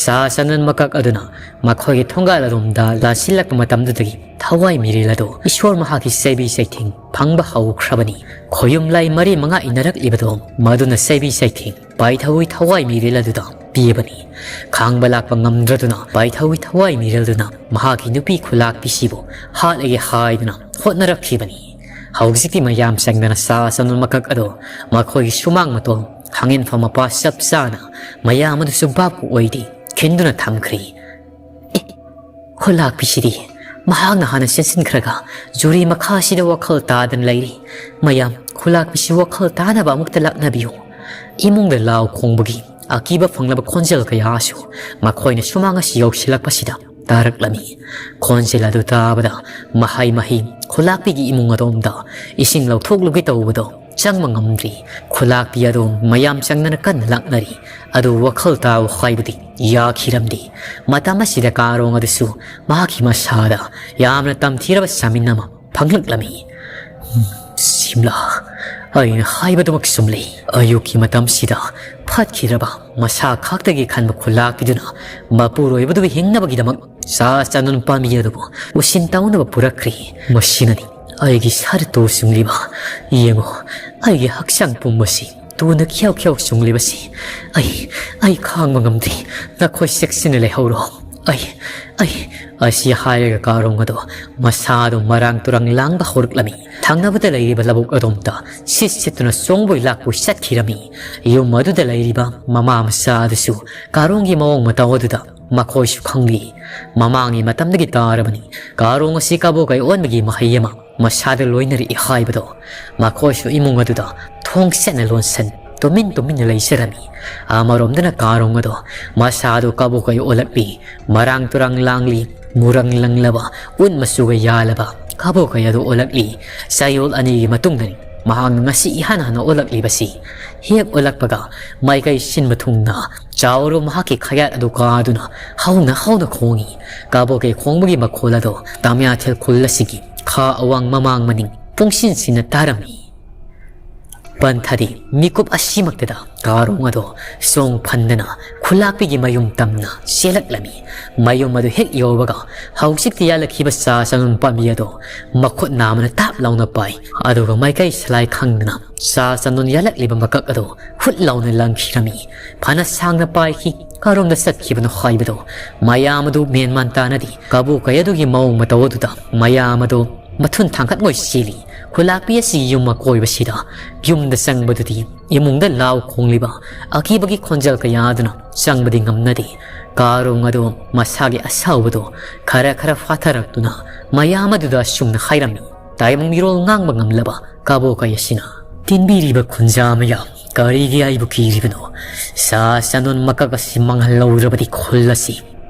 ꯆꯥ ꯆꯟꯗꯣꯟ ꯃꯀꯛ ꯑꯗꯨꯅ ꯃꯈꯣꯏꯒꯤ ꯊꯣꯡꯒꯥꯜ ꯑꯗꯣꯝꯗ ꯂꯥꯟꯁꯤꯜꯂꯛꯄ ꯃꯇꯝꯗꯨꯗꯒꯤ ꯊꯋꯥꯏ ꯃꯤꯔꯦꯜ ꯑꯗꯨ ꯏꯁꯣꯔ ꯃꯍꯥꯛꯀꯤ ꯆꯩꯕꯤ ꯆꯩꯊꯦꯡ ꯐꯪꯕ ꯍꯧꯈ꯭ꯔꯕꯅꯤ꯫ ꯈꯣꯌꯨꯝ ꯂꯥꯏ ꯃꯔꯤ ꯃꯉꯥ ꯏꯟꯅꯔꯛꯂꯤꯕꯗꯨ ꯃꯗꯨꯅ ꯆꯩꯕꯤ ꯆꯩꯊꯦꯡ ꯄꯥꯏꯊꯧꯒꯤ ꯊꯋꯥꯏ ꯃꯤꯔꯦꯜ ꯑꯗꯨꯗ ꯄꯤꯕꯅꯤ꯫ ꯈꯥꯡꯕ ꯂꯥꯛꯄ ꯉꯝꯗ꯭ꯔꯗꯨꯅ ꯄꯥꯏꯊꯧꯒꯤ ꯊꯋꯥꯏ ꯃꯤꯔꯦꯜꯗꯨꯅ ꯃꯍꯥꯛꯀꯤ ꯅꯨꯄꯤ ꯈꯨꯂꯥꯛꯄꯤꯁꯤꯕꯨ ꯍꯥꯠꯂꯒꯦ ꯍꯥꯏꯗꯨꯅ ꯍꯣꯠꯅꯔꯛꯈꯤꯕꯅꯤ꯫ ꯍꯧꯖꯤꯛꯇꯤ ꯃꯌꯥꯝ ꯆꯪꯗꯅ ꯆꯥ ꯆꯟꯗꯣꯟ ꯃꯀꯛ ꯑꯗꯨ ꯃꯈꯣꯏꯒꯤ ꯁꯨꯃꯥꯡ ꯃꯇꯣꯜ ꯈꯥꯡꯉꯦꯟꯐꯝ ꯃꯄꯥ ꯆꯞ ꯆꯥꯅ ꯃꯌꯥꯝ ꯑꯗꯨꯁꯨ ꯚꯥꯞꯄꯨ ꯑꯣꯏꯗꯦ ꯈꯤꯟꯗꯨꯅ ꯊꯝꯈ꯭ꯔꯦ꯫ ꯑꯦ, ꯈꯨꯂꯥꯛꯄꯤꯁꯤꯗꯤ ꯃꯍꯥꯛꯅ ꯍꯥꯟꯅ ꯆꯦꯟꯁꯤꯟꯈ꯭ꯔꯒ ꯖꯨꯔꯤ ꯃꯈꯥꯁꯤꯗ ꯋꯥꯈꯜ ꯇꯥꯗꯅ ꯂꯩꯔꯤ꯫ ꯃꯌꯥꯝ, ꯈꯨꯂꯥꯛꯄꯤꯁꯤ ꯋꯥꯈꯜ ꯇꯥꯅꯕ ꯑꯃꯨꯛꯇ ꯂꯥꯛꯅꯕꯤꯌꯨ꯫ ꯏꯃꯨꯡꯗ ꯂꯥꯎ ꯈꯣꯡꯕꯒꯤ ꯑꯀꯤꯕ ꯐꯪꯂꯕ ꯈꯣꯟꯖꯦꯜ ꯀꯌꯥꯁꯨ ꯃꯈꯣꯏꯅ ꯁꯨꯃꯥꯡ ꯑꯁꯤ ꯌꯧꯁꯤꯜꯂꯛꯄꯁꯤꯗ ꯇꯥꯔꯛꯂꯝꯃꯤ꯫ ꯈꯣꯟꯖꯦꯜ ꯑꯗꯨ ꯇꯥꯕꯗ ꯃꯍꯩ ꯃꯍꯩ ꯈꯨꯂꯥꯛꯄꯤꯒꯤ ꯏꯃꯨꯡ ꯑꯗꯣꯝꯗ ꯏꯁꯤꯡ ꯂꯧꯊꯣꯛꯂꯨꯒꯦ ꯇꯧꯕꯗꯣ ꯆꯪꯕ ꯉꯝꯗ꯭ꯔꯤ꯫ ꯈꯨꯂꯥꯛꯄꯤ ꯑꯗꯨ ꯃꯌꯥꯝ ꯆꯪꯗꯅ ꯀꯟꯅ ꯂꯥꯛꯅꯔꯤ꯫ ꯑꯗꯨ ꯋꯥꯈꯜ ꯇꯥꯎ ꯍꯥꯏꯕꯗꯤ ꯌꯥꯈꯤꯔꯝꯗꯦ꯫ ꯃꯇꯝ ꯑꯁꯤꯗ ꯀꯥꯔꯣꯡ ꯑꯗꯨꯁꯨ ꯃꯍꯥꯛꯀꯤ ꯃꯁꯥꯗ ꯌꯥꯝꯅ ꯇꯝꯊꯤꯔꯕ ꯁꯥꯃꯤꯟ ꯑꯃ ꯐꯪꯂꯛꯂꯝꯃꯤ꯫ ꯁꯤꯝꯂꯥ, ꯑꯩꯅ ꯍꯥꯏꯕꯗꯨꯃꯛ ꯆꯨꯝꯂꯦ꯫ ꯑꯌꯨꯛꯀꯤ ꯃꯇꯝꯁꯤꯗ ꯐꯠꯈꯤꯗ꯭ꯔꯕ ꯃꯁꯥ ꯈꯥꯛꯇꯒꯤ ꯈꯟꯕ ꯈꯨꯂꯥꯛꯄꯤꯗꯨꯅ ꯃꯄꯨꯔꯣꯏꯕꯗꯨꯕꯨ ꯍꯤꯡꯅꯕꯒꯤꯗꯃꯛ ꯆꯥ ꯆꯥꯅꯨꯟ ꯄꯥꯝꯕꯤ ꯑꯗꯨꯕꯨ ꯎꯁꯤꯟ ꯇꯧꯅꯕ ꯄꯨꯔꯛꯈ꯭ꯔꯦ꯫ ꯃꯁꯤꯅꯅꯤ ꯑꯩꯒꯤ ꯁꯥꯔ ꯇꯣ ꯆꯨꯡꯂꯤꯕ꯫ ꯌꯦꯡꯉꯨ, ꯑꯩꯒꯤ ꯍꯛꯆꯥꯡ ꯄꯨꯝꯕꯁꯤ ꯇꯨꯅ ꯈ꯭ꯌꯥꯎ ꯈ꯭ꯌꯥꯎ ꯆꯨꯡꯂꯤꯕꯁꯤ꯫ ꯑꯩ, ꯑꯩ ꯈꯥꯡꯕ ꯉꯝꯗ꯭ꯔꯤ꯫ ꯅꯈꯣꯏ ꯆꯦꯛꯁꯤꯟꯅ ꯂꯩꯍꯧꯔꯣ꯫ ꯑꯩ, ꯑꯩ, ꯑꯁꯤ ꯍꯥꯏꯔꯒ ꯀꯥꯔꯣꯡ ꯑꯗꯣ ꯃꯁꯥꯗꯣ ꯃꯔꯥꯡ ꯇꯨꯔꯥꯡ ꯂꯥꯡꯕ ꯍꯧꯔꯛꯂꯝꯃꯤ꯫ ꯊꯪꯅꯕꯗ ꯂꯩꯔꯤꯕ ꯂꯧꯕꯨꯛ ꯑꯗꯣꯝꯗ ꯁꯤꯠ ꯁꯤꯠꯇꯨꯅ ꯆꯣꯡꯕꯣꯏ ꯂꯥꯛꯄꯣꯏ ꯆꯠꯈꯤꯔꯝꯃꯤ꯫ ꯌꯨꯝ ꯑꯗꯨꯗ ꯂꯩꯔꯤꯕ ꯃꯃꯥ ꯃꯆꯥ ꯑꯗꯨꯁꯨ ꯀꯥꯔꯣꯡꯒꯤ ꯃꯑꯣꯡ ꯃꯇꯧ ꯑꯗꯨꯗ ꯃꯈꯣꯏꯁꯨ ꯈꯪꯂꯤ꯫ ꯃꯃꯥꯡꯒꯤ ꯃꯇꯝꯗꯒꯤ ꯇꯥꯔꯕꯅꯤ ꯀꯥꯔꯣꯡ ꯑꯁꯤ ꯀꯕꯣꯀꯩ ꯑꯣꯟꯕꯒꯤ ꯃꯍꯩ ꯑꯃ ꯃꯁꯥꯗ ꯂꯣꯏꯅꯔꯛꯏ ꯍꯥꯏꯕꯗꯣ꯫ ꯃꯈꯣꯏꯁꯨ ꯏꯃꯨꯡ ꯑꯗꯨꯗ ꯊꯣꯡ ꯁꯦꯠꯅ ꯂꯣꯟꯁꯟ ꯇꯨꯃꯤꯟ ꯇꯨꯃꯤꯟꯅ ꯂꯩꯖꯔꯝꯃꯤ꯫ ꯑꯃꯔꯣꯝꯗꯅ ꯀꯥꯔꯣꯡ ꯑꯗꯣ ꯃꯁꯥꯗꯣ ꯀꯕꯣꯀꯩ ꯑꯣꯜꯂꯛꯂꯤ꯫ ꯃꯔꯥꯡ ꯇꯨꯔꯥꯡ ꯂꯥꯡꯂꯤ꯫ ꯃꯨꯔꯪ ꯂꯪꯂꯕ ꯎꯟ ꯃꯆꯨꯒ ꯌꯥꯜꯂꯕ ꯀꯕꯣꯀꯩ ꯑꯗꯨ ꯑꯣꯜꯂꯛꯂꯤ꯫ ꯆꯌꯣꯜ ꯑꯅꯤꯒꯤ ꯃꯇꯨꯡꯗꯅꯤ ꯃꯍꯥꯛꯅ ꯉꯁꯤ ꯏꯍꯥꯟ ꯍꯥꯟꯅ ꯑꯣꯜꯂꯛꯂꯤꯕꯁꯤ꯫ ꯍꯦꯛ ꯑꯣꯜꯂꯛꯄꯒ ꯃꯥꯏꯀꯩ ꯁꯤꯟꯕ ꯊꯨꯡꯅ ꯆꯥꯎꯔꯕ ꯃꯍꯥꯛꯀꯤ ꯈꯌꯥꯠ ꯑꯗꯨ ꯀꯥꯗꯨꯅ ꯍꯧꯅ ꯍꯧꯅ ꯈꯣꯡꯏ꯫ ꯀꯕꯣꯀꯩ ꯈꯣꯡꯕꯒꯤ ꯃꯈꯣꯜ ꯑꯗꯣ ꯇꯃꯤꯌꯥꯊꯦꯜ ꯈꯨꯜ ꯑꯁꯤꯒꯤ ꯈꯥ ꯑꯋꯥꯡ ꯃꯃꯥꯡ ꯃꯅꯤꯡ ꯄꯨꯡꯁꯤꯟ ꯁꯤꯟꯅ ꯇꯥꯔꯝꯃꯤ꯫ ꯄꯟꯊꯗꯤ ꯃꯤꯀꯨꯞ ꯑꯁꯤꯃꯛꯇꯗ ꯀꯥꯔꯣꯡ ꯑꯗꯣ ꯆꯣꯡ ꯐꯟꯗꯅ ꯈꯨꯂꯥꯛꯄꯤꯒꯤ ꯃꯌꯨꯝ ꯇꯝꯅ ꯆꯦꯜꯂꯛꯂꯝꯃꯤ꯫ ꯃꯌꯨꯝ ꯑꯗꯨ ꯍꯦꯛ ꯌꯧꯕꯒ ꯍꯧꯖꯤꯛꯇꯤ ꯌꯥꯜꯂꯛꯈꯤꯕ ꯆꯥ ꯆꯅꯨꯟ ꯄꯥꯝꯕꯤ ꯑꯗꯣ ꯃꯈꯨꯠ ꯅꯥꯝꯃꯅ ꯇꯥꯞ ꯂꯥꯎꯅ ꯄꯥꯏ꯫ ꯑꯗꯨꯒ ꯃꯥꯏꯀꯩ ꯁꯂꯥꯏ ꯈꯪꯗꯅ ꯆꯥ ꯆꯅꯨꯟ ꯌꯥꯜꯂꯛꯂꯤꯕ ꯃꯀꯛ ꯑꯗꯣ ꯍꯨꯠ ꯂꯥꯎꯅ ꯂꯪꯈꯤꯔꯝꯃꯤ꯫ ꯐꯅ ꯁꯥꯡꯅ ꯄꯥꯏꯈꯤ꯫ ꯀꯔꯣꯝꯗ ꯆꯠꯈꯤꯕꯅꯣ ꯍꯥꯏꯕꯗꯣ ꯃꯌꯥꯝ ꯑꯗꯨ ꯃꯦꯟꯃꯥꯟ ꯇꯥꯅꯗꯦ꯫ ꯀꯕꯣꯀꯩ ꯑꯗꯨꯒꯤ ꯃꯑꯣꯡ ꯃꯇꯧ ꯑꯗꯨꯗ ꯃꯌꯥꯝ ꯑꯗꯨ ꯃꯊꯨꯟ ꯊꯥꯡꯒꯠꯉꯣꯏ ꯆꯦꯜꯂꯤ꯫ ꯈꯨꯂꯥꯛꯄꯤ ꯑꯁꯤꯒꯤ ꯌꯨꯝ ꯑꯀꯣꯏꯕꯁꯤꯗ ꯌꯨꯝꯗ ꯆꯪꯕꯗꯨꯗꯤ ꯏꯃꯨꯡꯗ ꯂꯥꯎ ꯈꯣꯡꯂꯤꯕ ꯑꯀꯤꯕꯒꯤ ꯈꯣꯟꯖꯦꯜ ꯀꯌꯥ ꯑꯗꯨꯅ ꯆꯪꯕꯗꯤ ꯉꯝꯅꯗꯦ꯫ ꯀꯥꯔꯣꯡ ꯑꯗꯨ ꯃꯁꯥꯒꯤ ꯑꯁꯥꯎꯕꯗꯨ ꯈꯔ ꯈꯔ ꯐꯥꯊꯔꯛꯇꯨꯅ ꯃꯌꯥꯝ ꯑꯗꯨꯗ ꯑꯁꯨꯝꯅ ꯍꯥꯏꯔꯝꯃꯤ꯫ ꯇꯥꯏꯕꯪ ꯃꯤꯔꯣꯜ ꯉꯥꯡꯕ ꯉꯝꯂꯕ ꯀꯕꯣꯀꯩ ꯑꯁꯤꯅ, "ꯇꯤꯟꯕꯤꯔꯤꯕ ꯈꯨꯟꯖꯥ ꯃꯌꯥꯝ, ꯀꯔꯤꯒꯤ ꯑꯩꯕꯨ ꯀꯤꯔꯤꯕꯅꯣ? ꯆꯥ ꯆꯅꯣꯟ ꯃꯀꯛ ꯑꯁꯤ ꯃꯥꯡꯍꯜꯍꯧꯗ꯭ꯔꯕꯗꯤ ꯈꯨꯜ ꯑꯁꯤ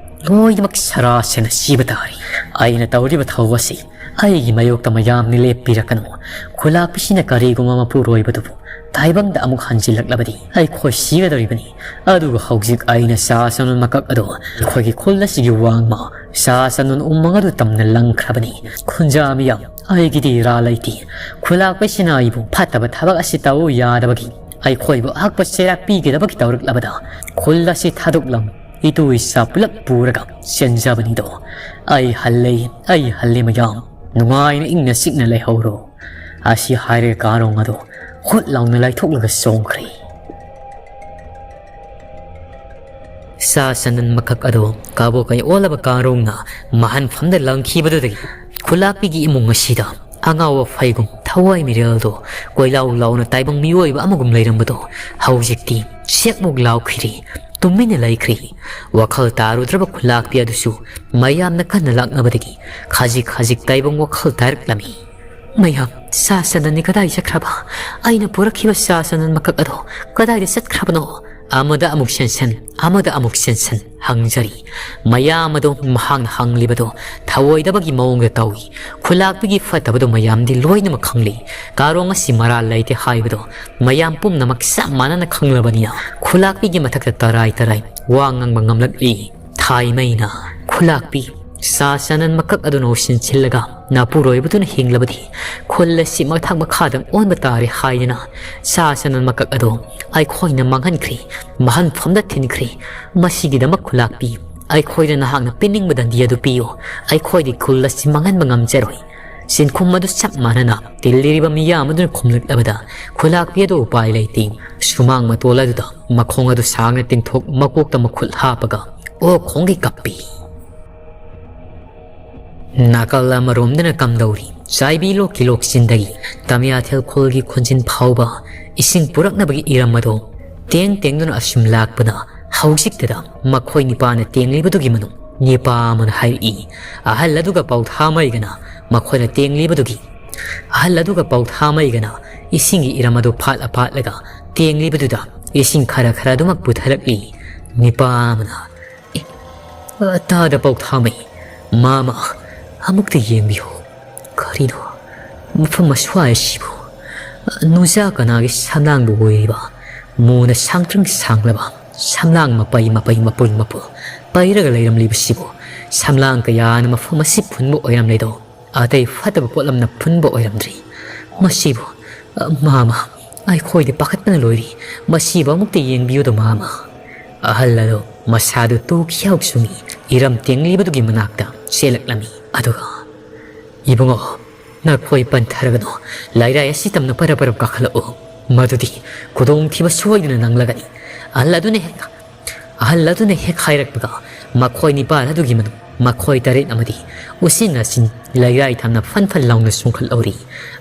ꯂꯣꯏꯅꯃꯛ ꯁꯔꯥ ꯁꯦꯟꯅ ꯁꯤꯕ ꯇꯥꯔꯦ꯫ ꯑꯩꯅ ꯇꯧꯔꯤꯕ ꯊꯧ ꯑꯁꯤ ꯑꯩꯒꯤ ꯃꯥꯌꯣꯛꯇ ꯃꯌꯥꯝꯅ ꯂꯦꯞꯄꯤꯔꯛꯀꯅꯨ꯫ ꯈꯨꯂꯥꯛꯄꯤꯁꯤꯅ ꯀꯔꯤꯒꯨꯝꯕ ꯃꯄꯨꯔꯣꯏꯕꯗꯨꯕꯨ ꯇꯥꯏꯕꯪꯗ ꯑꯃꯨꯛ ꯍꯟꯖꯤꯜꯂꯛꯂꯕꯗꯤ ꯑꯩꯈꯣꯏ ꯁꯤꯒꯗꯧꯔꯤꯕꯅꯤ꯫ ꯑꯗꯨꯒ ꯍꯧꯖꯤꯛ ꯑꯩꯅ ꯁꯥ ꯁꯟ ꯃꯀꯛ ꯑꯗꯣ ꯑꯩꯈꯣꯏꯒꯤ ꯈꯨꯜ ꯑꯁꯤꯒꯤ ꯋꯥꯡꯃ ꯁꯥ ꯁꯟ ꯎꯃꯪ ꯑꯗꯨ ꯇꯝꯅ ꯂꯪꯈ꯭ꯔꯕꯅꯤ꯫ ꯈꯨꯟꯖꯥ ꯃꯤꯌꯥꯝ, ꯑꯩꯒꯤꯗꯤ ꯏꯔꯥ ꯂꯩꯇꯦ꯫ ꯈꯨꯂꯥꯛꯄꯤꯁꯤꯅ ꯑꯩꯕꯨ ꯐꯠꯇꯕ ꯊꯕꯛ ꯑꯁꯤ ꯇꯧ ꯌꯥꯗꯕꯒꯤ, ꯑꯩꯈꯣꯏꯕꯨ ꯑꯍꯛꯄ ꯆꯩꯔꯥꯛ ꯄꯤꯒꯗꯕꯒꯤ ꯇꯧꯔꯛꯂꯕꯗ ꯈꯨꯜ ꯑꯁꯤ ꯊꯥꯗꯣꯛꯂꯝ ꯏꯇꯨ ꯏꯆꯥ ꯄꯨꯂꯞ ꯄꯨꯔꯒ ꯆꯦꯟꯖꯕꯅꯤꯗꯣ꯫ ꯑꯩ ꯍꯜꯂꯦ, ꯑꯩ ꯍꯜꯂꯦ ꯃꯌꯥꯝ꯫ ꯅꯨꯡꯉꯥꯏꯅ ꯏꯪꯅ ꯆꯤꯛꯅ ꯂꯩꯍꯧꯔꯣ꯫ ꯑꯁꯤ ꯍꯥꯏꯔꯒ ꯀꯥꯔꯣꯡ ꯑꯗꯨ ꯍꯨꯠ ꯂꯥꯎꯅ ꯂꯥꯏꯊꯣꯛꯂꯒ ꯆꯣꯡꯈ꯭ꯔꯦ꯫ ꯁꯥ ꯁꯟ ꯃꯀꯛ ꯑꯗꯨ ꯀꯥꯕꯣꯛ ꯀꯩ ꯑꯣꯜꯂꯕ ꯀꯥꯔꯣꯡꯅ ꯃꯍꯟꯐꯝꯗ ꯂꯪꯈꯤꯕꯗꯨꯗꯒꯤ ꯈꯨꯂꯥꯛꯄꯤꯒꯤ ꯏꯃꯨꯡ ꯑꯁꯤꯗ ꯑꯉꯥꯎꯕ ꯐꯩꯒꯨꯝ ꯊꯋꯥꯏ ꯃꯤꯔꯦꯜꯗꯣ ꯀꯣꯏꯂꯥꯎ ꯂꯥꯎꯅ ꯇꯥꯏꯕꯪ ꯃꯤꯑꯣꯏꯕ ꯑꯃꯒꯨꯝ ꯂꯩꯔꯝꯕꯗꯣ ꯍꯧꯖꯤꯛꯇꯤ ꯁꯦꯛꯃꯨꯛ ꯂꯥꯎꯈ꯭ꯔꯤ꯫ ꯇꯨꯃꯤꯟꯅ ꯂꯩꯈ꯭ꯔꯤ꯫ ꯋꯥꯈꯜ ꯇꯥꯔꯨꯗ꯭ꯔꯕ ꯈꯨꯂꯥꯛꯄꯤ ꯑꯗꯨꯁꯨ ꯃꯌꯥꯝꯅ ꯀꯟꯅ ꯂꯥꯛꯅꯕꯗꯒꯤ ꯈꯖꯤꯛ ꯈꯖꯤꯛ ꯇꯥꯏꯕꯪ ꯋꯥꯈꯜ ꯇꯥꯔꯛꯂꯝꯃꯤ꯫ ꯃꯌꯥꯝ, ꯁꯥ ꯁꯟ ꯑꯅꯤ ꯀꯗꯥꯏ ꯆꯠꯈ꯭ꯔꯕ? ꯑꯩꯅ ꯄꯨꯔꯛꯈꯤꯕ ꯁꯥ ꯁꯟ ꯃꯀꯛ ꯑꯗꯣ ꯀꯗꯥꯏꯗ ꯆꯠꯈ꯭ꯔꯕꯅꯣ? ꯑꯃꯗ ꯑꯃꯨꯛ ꯆꯦꯟꯁꯟ, ꯑꯃꯗ ꯑꯃꯨꯛ ꯆꯦꯟꯁꯟ ꯍꯪꯖꯔꯤ꯫ ꯃꯌꯥꯝ ꯑꯗꯣ ꯃꯍꯥꯛꯅ ꯍꯪꯂꯤꯕꯗꯣ ꯊꯧꯑꯣꯏꯗꯕꯒꯤ ꯃꯑꯣꯡꯗ ꯇꯧꯏ꯫ ꯈꯨꯂꯥꯛꯄꯤꯒꯤ ꯐꯠꯇꯕꯗꯣ ꯃꯌꯥꯝꯗꯤ ꯂꯣꯏꯅꯃꯛ ꯈꯪꯂꯤ꯫ ꯀꯥꯔꯣꯡ ꯑꯁꯤ ꯃꯔꯥꯜ ꯂꯩꯇꯦ ꯍꯥꯏꯕꯗꯣ ꯃꯌꯥꯝ ꯄꯨꯝꯅꯃꯛ ꯆꯞ ꯃꯥꯟꯅꯅ ꯈꯪꯂꯕꯅꯤꯅ ꯈꯨꯂꯥꯛꯄꯤꯒꯤ ꯃꯊꯛꯇ ꯇꯔꯥꯏ ꯇꯔꯥꯏ ꯋꯥ ꯉꯥꯡꯕ ꯉꯝꯂꯛꯂꯤ꯫ ꯊꯥꯏꯃꯩꯅ ꯈꯨꯂꯥꯛꯄꯤ ꯁꯥ ꯁꯅꯟ ꯃꯀꯛ ꯑꯗꯨꯅ ꯎꯁꯤꯟꯁꯤꯜꯂꯒ ꯅꯥꯄꯨꯔꯣꯏꯕꯗꯨꯅ ꯍꯤꯡꯂꯕꯗꯤ ꯈꯨꯜ ꯑꯁꯤ ꯃꯊꯛ ꯃꯈꯥꯗ ꯑꯣꯟꯕ ꯇꯥꯔꯦ ꯍꯥꯏꯗꯨꯅ ꯁꯥ ꯁꯅꯟ ꯃꯀꯛ ꯑꯗꯣ ꯑꯩꯈꯣꯏꯅ ꯃꯥꯡꯍꯟꯈ꯭ꯔꯦ, ꯃꯍꯟꯐꯝꯗ ꯊꯤꯟꯈ꯭ꯔꯦ꯫ ꯃꯁꯤꯒꯤꯗꯃꯛ ꯈꯨꯂꯥꯛꯄꯤ, ꯑꯩꯈꯣꯏꯗ ꯅꯍꯥꯛꯅ ꯄꯤꯅꯤꯡꯕ ꯗꯟꯗꯤ ꯑꯗꯨ ꯄꯤꯌꯨ꯫ ꯑꯩꯈꯣꯏꯗꯤ ꯈꯨꯜ ꯑꯁꯤ ꯃꯥꯡꯍꯟꯕ ꯉꯝꯖꯔꯣꯏ꯫ ꯁꯤꯟꯈꯨꯝ ꯑꯗꯨ ꯆꯞ ꯃꯥꯟꯅꯅ ꯇꯤꯜꯂꯤꯔꯤꯕ ꯃꯤꯌꯥꯝ ꯑꯗꯨꯅ ꯈꯨꯝꯂꯛꯂꯕꯗ ꯈꯨꯂꯥꯛꯄꯤ ꯑꯗꯨ ꯎꯄꯥꯏ ꯂꯩꯇꯦ꯫ ꯁꯨꯃꯥꯡ ꯃꯇꯣꯜ ꯑꯗꯨꯗ ꯃꯈꯣꯡ ꯑꯗꯨ ꯁꯥꯡꯅ ꯇꯤꯡꯊꯣꯛ ꯃꯀꯣꯛꯇ ꯃꯈꯨꯠ ꯍꯥꯞꯄꯒ ꯑꯣꯛ ꯈꯣꯡꯒꯩ ꯀꯞꯄꯤ꯫ ꯅꯥꯀꯜ ꯑꯃꯔꯣꯝꯗꯅ ꯀꯝꯗꯧꯔꯤ? ꯆꯥꯏꯕꯤ ꯂꯣꯛꯀꯤ ꯂꯣꯛꯆꯤꯟꯗꯒꯤ ꯇꯃꯤꯌꯥꯊꯦꯜ ꯈꯨꯜꯒꯤ ꯈꯣꯟꯖꯤꯟ ꯐꯥꯎꯕ ꯏꯁꯤꯡ ꯄꯨꯔꯛꯅꯕꯒꯤ ꯏꯔꯝ ꯑꯗꯣ ꯇꯦꯡ ꯇꯦꯡꯗꯨꯅ ꯑꯁꯨꯝ ꯂꯥꯛꯄꯗ ꯍꯧꯖꯤꯛꯇꯗ ꯃꯈꯣꯏ ꯅꯤꯄꯥꯅ ꯇꯦꯡꯂꯤꯕꯗꯨꯒꯤ ꯃꯅꯨꯡ ꯅꯤꯄꯥ ꯑꯃꯅ ꯍꯥꯏꯔꯛꯏ꯫ ꯑꯍꯜ ꯑꯗꯨꯒ ꯄꯥꯎꯊꯥꯃꯩꯒꯅ ꯃꯈꯣꯏꯅ ꯇꯦꯡꯂꯤꯕꯗꯨꯒꯤ ꯑꯍꯜ ꯑꯗꯨꯒ ꯄꯥꯎꯊꯥꯃꯩꯒꯅ ꯏꯁꯤꯡꯒꯤ ꯏꯔꯝ ꯑꯗꯨ ꯐꯥꯠꯂ ꯐꯥꯠꯂꯒ ꯇꯦꯡꯂꯤꯕꯗꯨꯗ ꯏꯁꯤꯡ ꯈꯔ ꯈꯔ ꯑꯗꯨꯃꯛ ꯄꯨꯊꯔꯛꯂꯤ꯫ ꯅꯤꯄꯥ ꯑꯃꯅ, "ꯑꯦ, ꯇꯥꯗ ꯄꯥꯎꯊꯥꯃꯩ, ꯃꯥꯃ, ꯑꯃꯨꯛꯇ ꯌꯦꯡꯕꯤꯌꯨ꯫ ꯀꯔꯤꯅꯣ ꯃꯐꯝ ꯑꯁ꯭ꯋꯥꯏ ꯑꯁꯤꯕꯨ? ꯅꯨꯖꯥ ꯀꯅꯥꯒꯤ ꯁꯝꯂꯥꯡꯕꯨ ꯑꯣꯏꯔꯤꯕ? ꯃꯨꯅ ꯁꯥꯡꯇ꯭ꯔꯤꯡ ꯁꯥꯡꯂꯕ ꯁꯝꯂꯥꯡ ꯃꯄꯩ ꯃꯄꯩ, ꯃꯄꯨꯜ ꯃꯄꯨꯜ ꯄꯩꯔꯒ ꯂꯩꯔꯝꯂꯤꯕꯁꯤꯕꯨ? ꯁꯝꯂꯥꯡ ꯀꯌꯥꯅ ꯃꯐꯝ ꯑꯁꯤ ꯐꯨꯟꯕ ꯑꯣꯏꯔꯝꯂꯦꯗꯣ, ꯑꯇꯩ ꯐꯠꯇꯕ ꯄꯣꯠꯂꯝꯅ ꯐꯨꯟꯕ ꯑꯣꯏꯔꯝꯗ꯭ꯔꯤ꯫ ꯃꯁꯤꯕꯨ, ꯑ, ꯃꯥꯃ, ꯑꯩꯈꯣꯏꯗꯤ ꯄꯥꯈꯠꯄꯅ ꯂꯣꯏꯔꯤ꯫ ꯃꯁꯤꯕꯨ ꯑꯃꯨꯛꯇ ꯌꯦꯡꯕꯤꯌꯨꯗ, ꯃꯥꯃ꯫ ꯑꯍꯜ ꯑꯗꯨ ꯃꯁꯥꯗꯨ ꯇꯨꯈꯤꯍꯥꯎ ꯆꯨꯝꯃꯤ ꯏꯔꯝ ꯇꯦꯡꯂꯤꯕꯗꯨꯒꯤ ꯃꯅꯥꯛꯇ ꯆꯦꯜꯂꯛꯂꯝꯃꯤ꯫ ꯑꯗꯨꯒ, "ꯏꯕꯨꯡꯉꯣ, ꯅꯈꯣꯏ ꯄꯟꯊꯔꯒꯅꯨ꯫ ꯂꯩꯔꯥꯏ ꯑꯁꯤ ꯇꯝꯅ ꯄꯔꯞ ꯄꯔꯞ ꯀꯥꯈꯠꯂꯛꯎ꯫ ꯃꯗꯨꯗꯤ ꯈꯨꯗꯣꯡꯊꯤꯕ ꯁꯣꯏꯗꯅ ꯅꯪꯂꯒꯅꯤ꯫" ꯑꯍꯜ ꯑꯗꯨꯅ ꯍꯦꯛ, ꯑꯍꯜ ꯑꯗꯨꯅ ꯍꯦꯛ ꯍꯥꯏꯔꯛꯄꯒ, ꯃꯈꯣꯏ ꯅꯤꯄꯥꯜ ꯑꯗꯨꯒꯤ ꯃꯅꯨꯡ ꯃꯈꯣꯏ ꯇꯔꯦꯠ ꯑꯃꯗꯤ ꯎꯆꯤꯟ ꯅꯥꯆꯤꯟ ꯂꯩꯔꯥꯏ ꯊꯝꯅ ꯐꯟ ꯐꯟ ꯂꯥꯎꯅ ꯆꯣꯡꯈꯠꯍꯧꯔꯤ꯫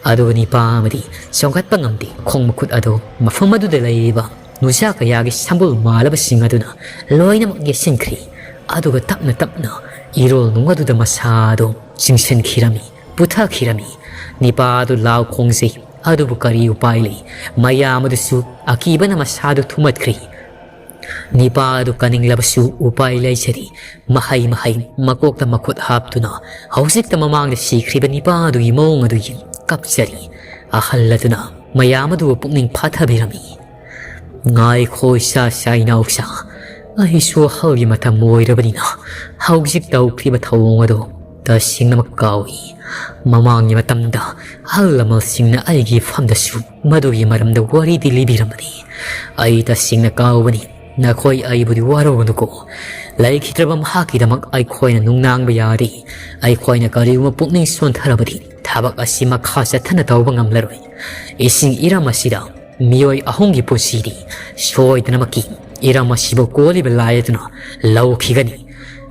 ꯑꯗꯨꯒ ꯅꯤꯄꯥ ꯑꯃꯗꯤ ꯆꯣꯡꯈꯠꯄ ꯉꯝꯗꯦ꯫ ꯈꯣꯡ ꯃꯈꯨꯠ ꯑꯗꯨ ꯃꯐꯝ ꯑꯗꯨꯗ ꯂꯩꯔꯤꯕ ꯅꯨꯡꯁꯥ ꯀꯌꯥꯒꯤ ꯁꯝꯕꯨꯜ ꯃꯥꯜꯂꯕꯁꯤꯡ ꯑꯗꯨꯅ ꯂꯣꯏꯅꯃꯛ ꯌꯦꯠꯁꯤꯟꯈ꯭ꯔꯤ꯫ ꯑꯗꯨꯒ ꯇꯞꯅ ꯇꯞꯅ ꯏꯔꯣꯜ ꯅꯨꯡ ꯑꯗꯨꯗ ꯃꯁꯥꯗꯣ ꯆꯤꯡꯁꯤꯟꯈꯤꯔꯝꯃꯤ, ꯄꯨꯊꯈꯤꯔꯝꯃꯤ꯫ ꯅꯤꯄꯥ ꯑꯗꯨ ꯂꯥꯎ ꯈꯣꯡꯖꯩ, ꯑꯗꯨꯕꯨ ꯀꯔꯤ ꯎꯄꯥꯏ ꯂꯩ? ꯃꯌꯥꯝ ꯑꯗꯨꯁꯨ ꯑꯀꯤꯕꯅ ꯃꯁꯥꯗꯨ ꯊꯨꯝꯃꯠꯈ꯭ꯔꯤ꯫ ꯅꯤꯄꯥ ꯑꯗꯨ ꯀꯟꯅꯤꯡꯂꯕꯁꯨ ꯎꯄꯥꯏ ꯂꯩꯖꯔꯤ꯫ ꯃꯍꯩ ꯃꯍꯩ ꯃꯀꯣꯛꯇ ꯃꯈꯨꯠ ꯍꯥꯞꯇꯨꯅ ꯍꯧꯖꯤꯛꯇ ꯃꯃꯥꯡꯗ ꯁꯤꯈ꯭ꯔꯤꯕ ꯅꯤꯄꯥ ꯑꯗꯨꯒꯤ ꯃꯑꯣꯡ ꯑꯗꯨ ꯌꯦꯡ ꯀꯞꯆꯔꯤ꯫ ꯑꯍꯜ ꯑꯗꯨꯅ ꯃꯌꯥꯝ ꯑꯗꯨꯕꯨ ꯄꯨꯛꯅꯤꯡ ꯐꯥꯊꯕꯤꯔꯝꯃꯤ꯫ "ꯉꯥꯏꯈꯣ ꯏꯆꯥ, ꯏꯆꯥ ꯏꯅꯥꯎꯆꯥ, ꯑꯩꯁꯨ ꯑꯍꯜꯒꯤ ꯃꯇꯝ ꯑꯣꯏꯔꯕꯅꯤꯅ ꯍꯧꯖꯤꯛ ꯇꯧꯈ꯭ꯔꯤꯕ ꯊꯧꯑꯣꯡ ꯑꯗꯨ ꯇꯁꯦꯡꯅꯃꯛ ꯀꯥꯎꯏ꯫ ꯃꯃꯥꯡꯒꯤ ꯃꯇꯝꯗ ꯑꯍꯜ ꯂꯃꯟꯁꯤꯡꯅ ꯑꯩꯒꯤ ꯏꯐꯝꯗꯁꯨ ꯃꯗꯨꯒꯤ ꯃꯔꯝꯗ ꯋꯥꯔꯤꯗꯤ ꯂꯤꯕꯤꯔꯝꯕꯅꯤ꯫ ꯑꯩ ꯇꯁꯦꯡꯅ ꯀꯥꯎꯕꯅꯤ꯫ ꯅꯈꯣꯏ ꯑꯩꯕꯨꯗꯤ ꯋꯥꯔꯧꯒꯅꯨꯀꯣ꯫ ꯂꯩꯈꯤꯗ꯭ꯔꯕ ꯃꯍꯥꯛꯀꯤꯗꯃꯛ ꯑꯩꯈꯣꯏꯅ ꯅꯨꯡꯅꯥꯡꯕ ꯌꯥꯔꯤ꯫ ꯑꯩꯈꯣꯏꯅ ꯀꯔꯤꯒꯨꯝꯕ ꯄꯨꯛꯅꯤꯡ ꯁꯣꯟꯊꯔꯕꯗꯤ ꯊꯕꯛ ꯑꯁꯤ ꯃꯈꯥ ꯆꯠꯊꯅ ꯇꯧꯕ ꯉꯝꯂꯔꯣꯏ꯫ ꯏꯁꯤꯡ ꯏꯔꯝ ꯑꯁꯤꯗ ꯃꯤꯑꯣꯏ ꯑꯍꯨꯝꯒꯤ ꯄꯨꯟꯁꯤꯗꯤ ꯁꯣꯏꯗꯅꯃꯛꯀꯤ ꯏꯔꯝ ꯑꯁꯤꯕꯨ ꯀꯣꯜꯂꯤꯕ ꯂꯥꯏ ꯑꯗꯨꯅ ꯂꯧꯈꯤꯒꯅꯤ꯫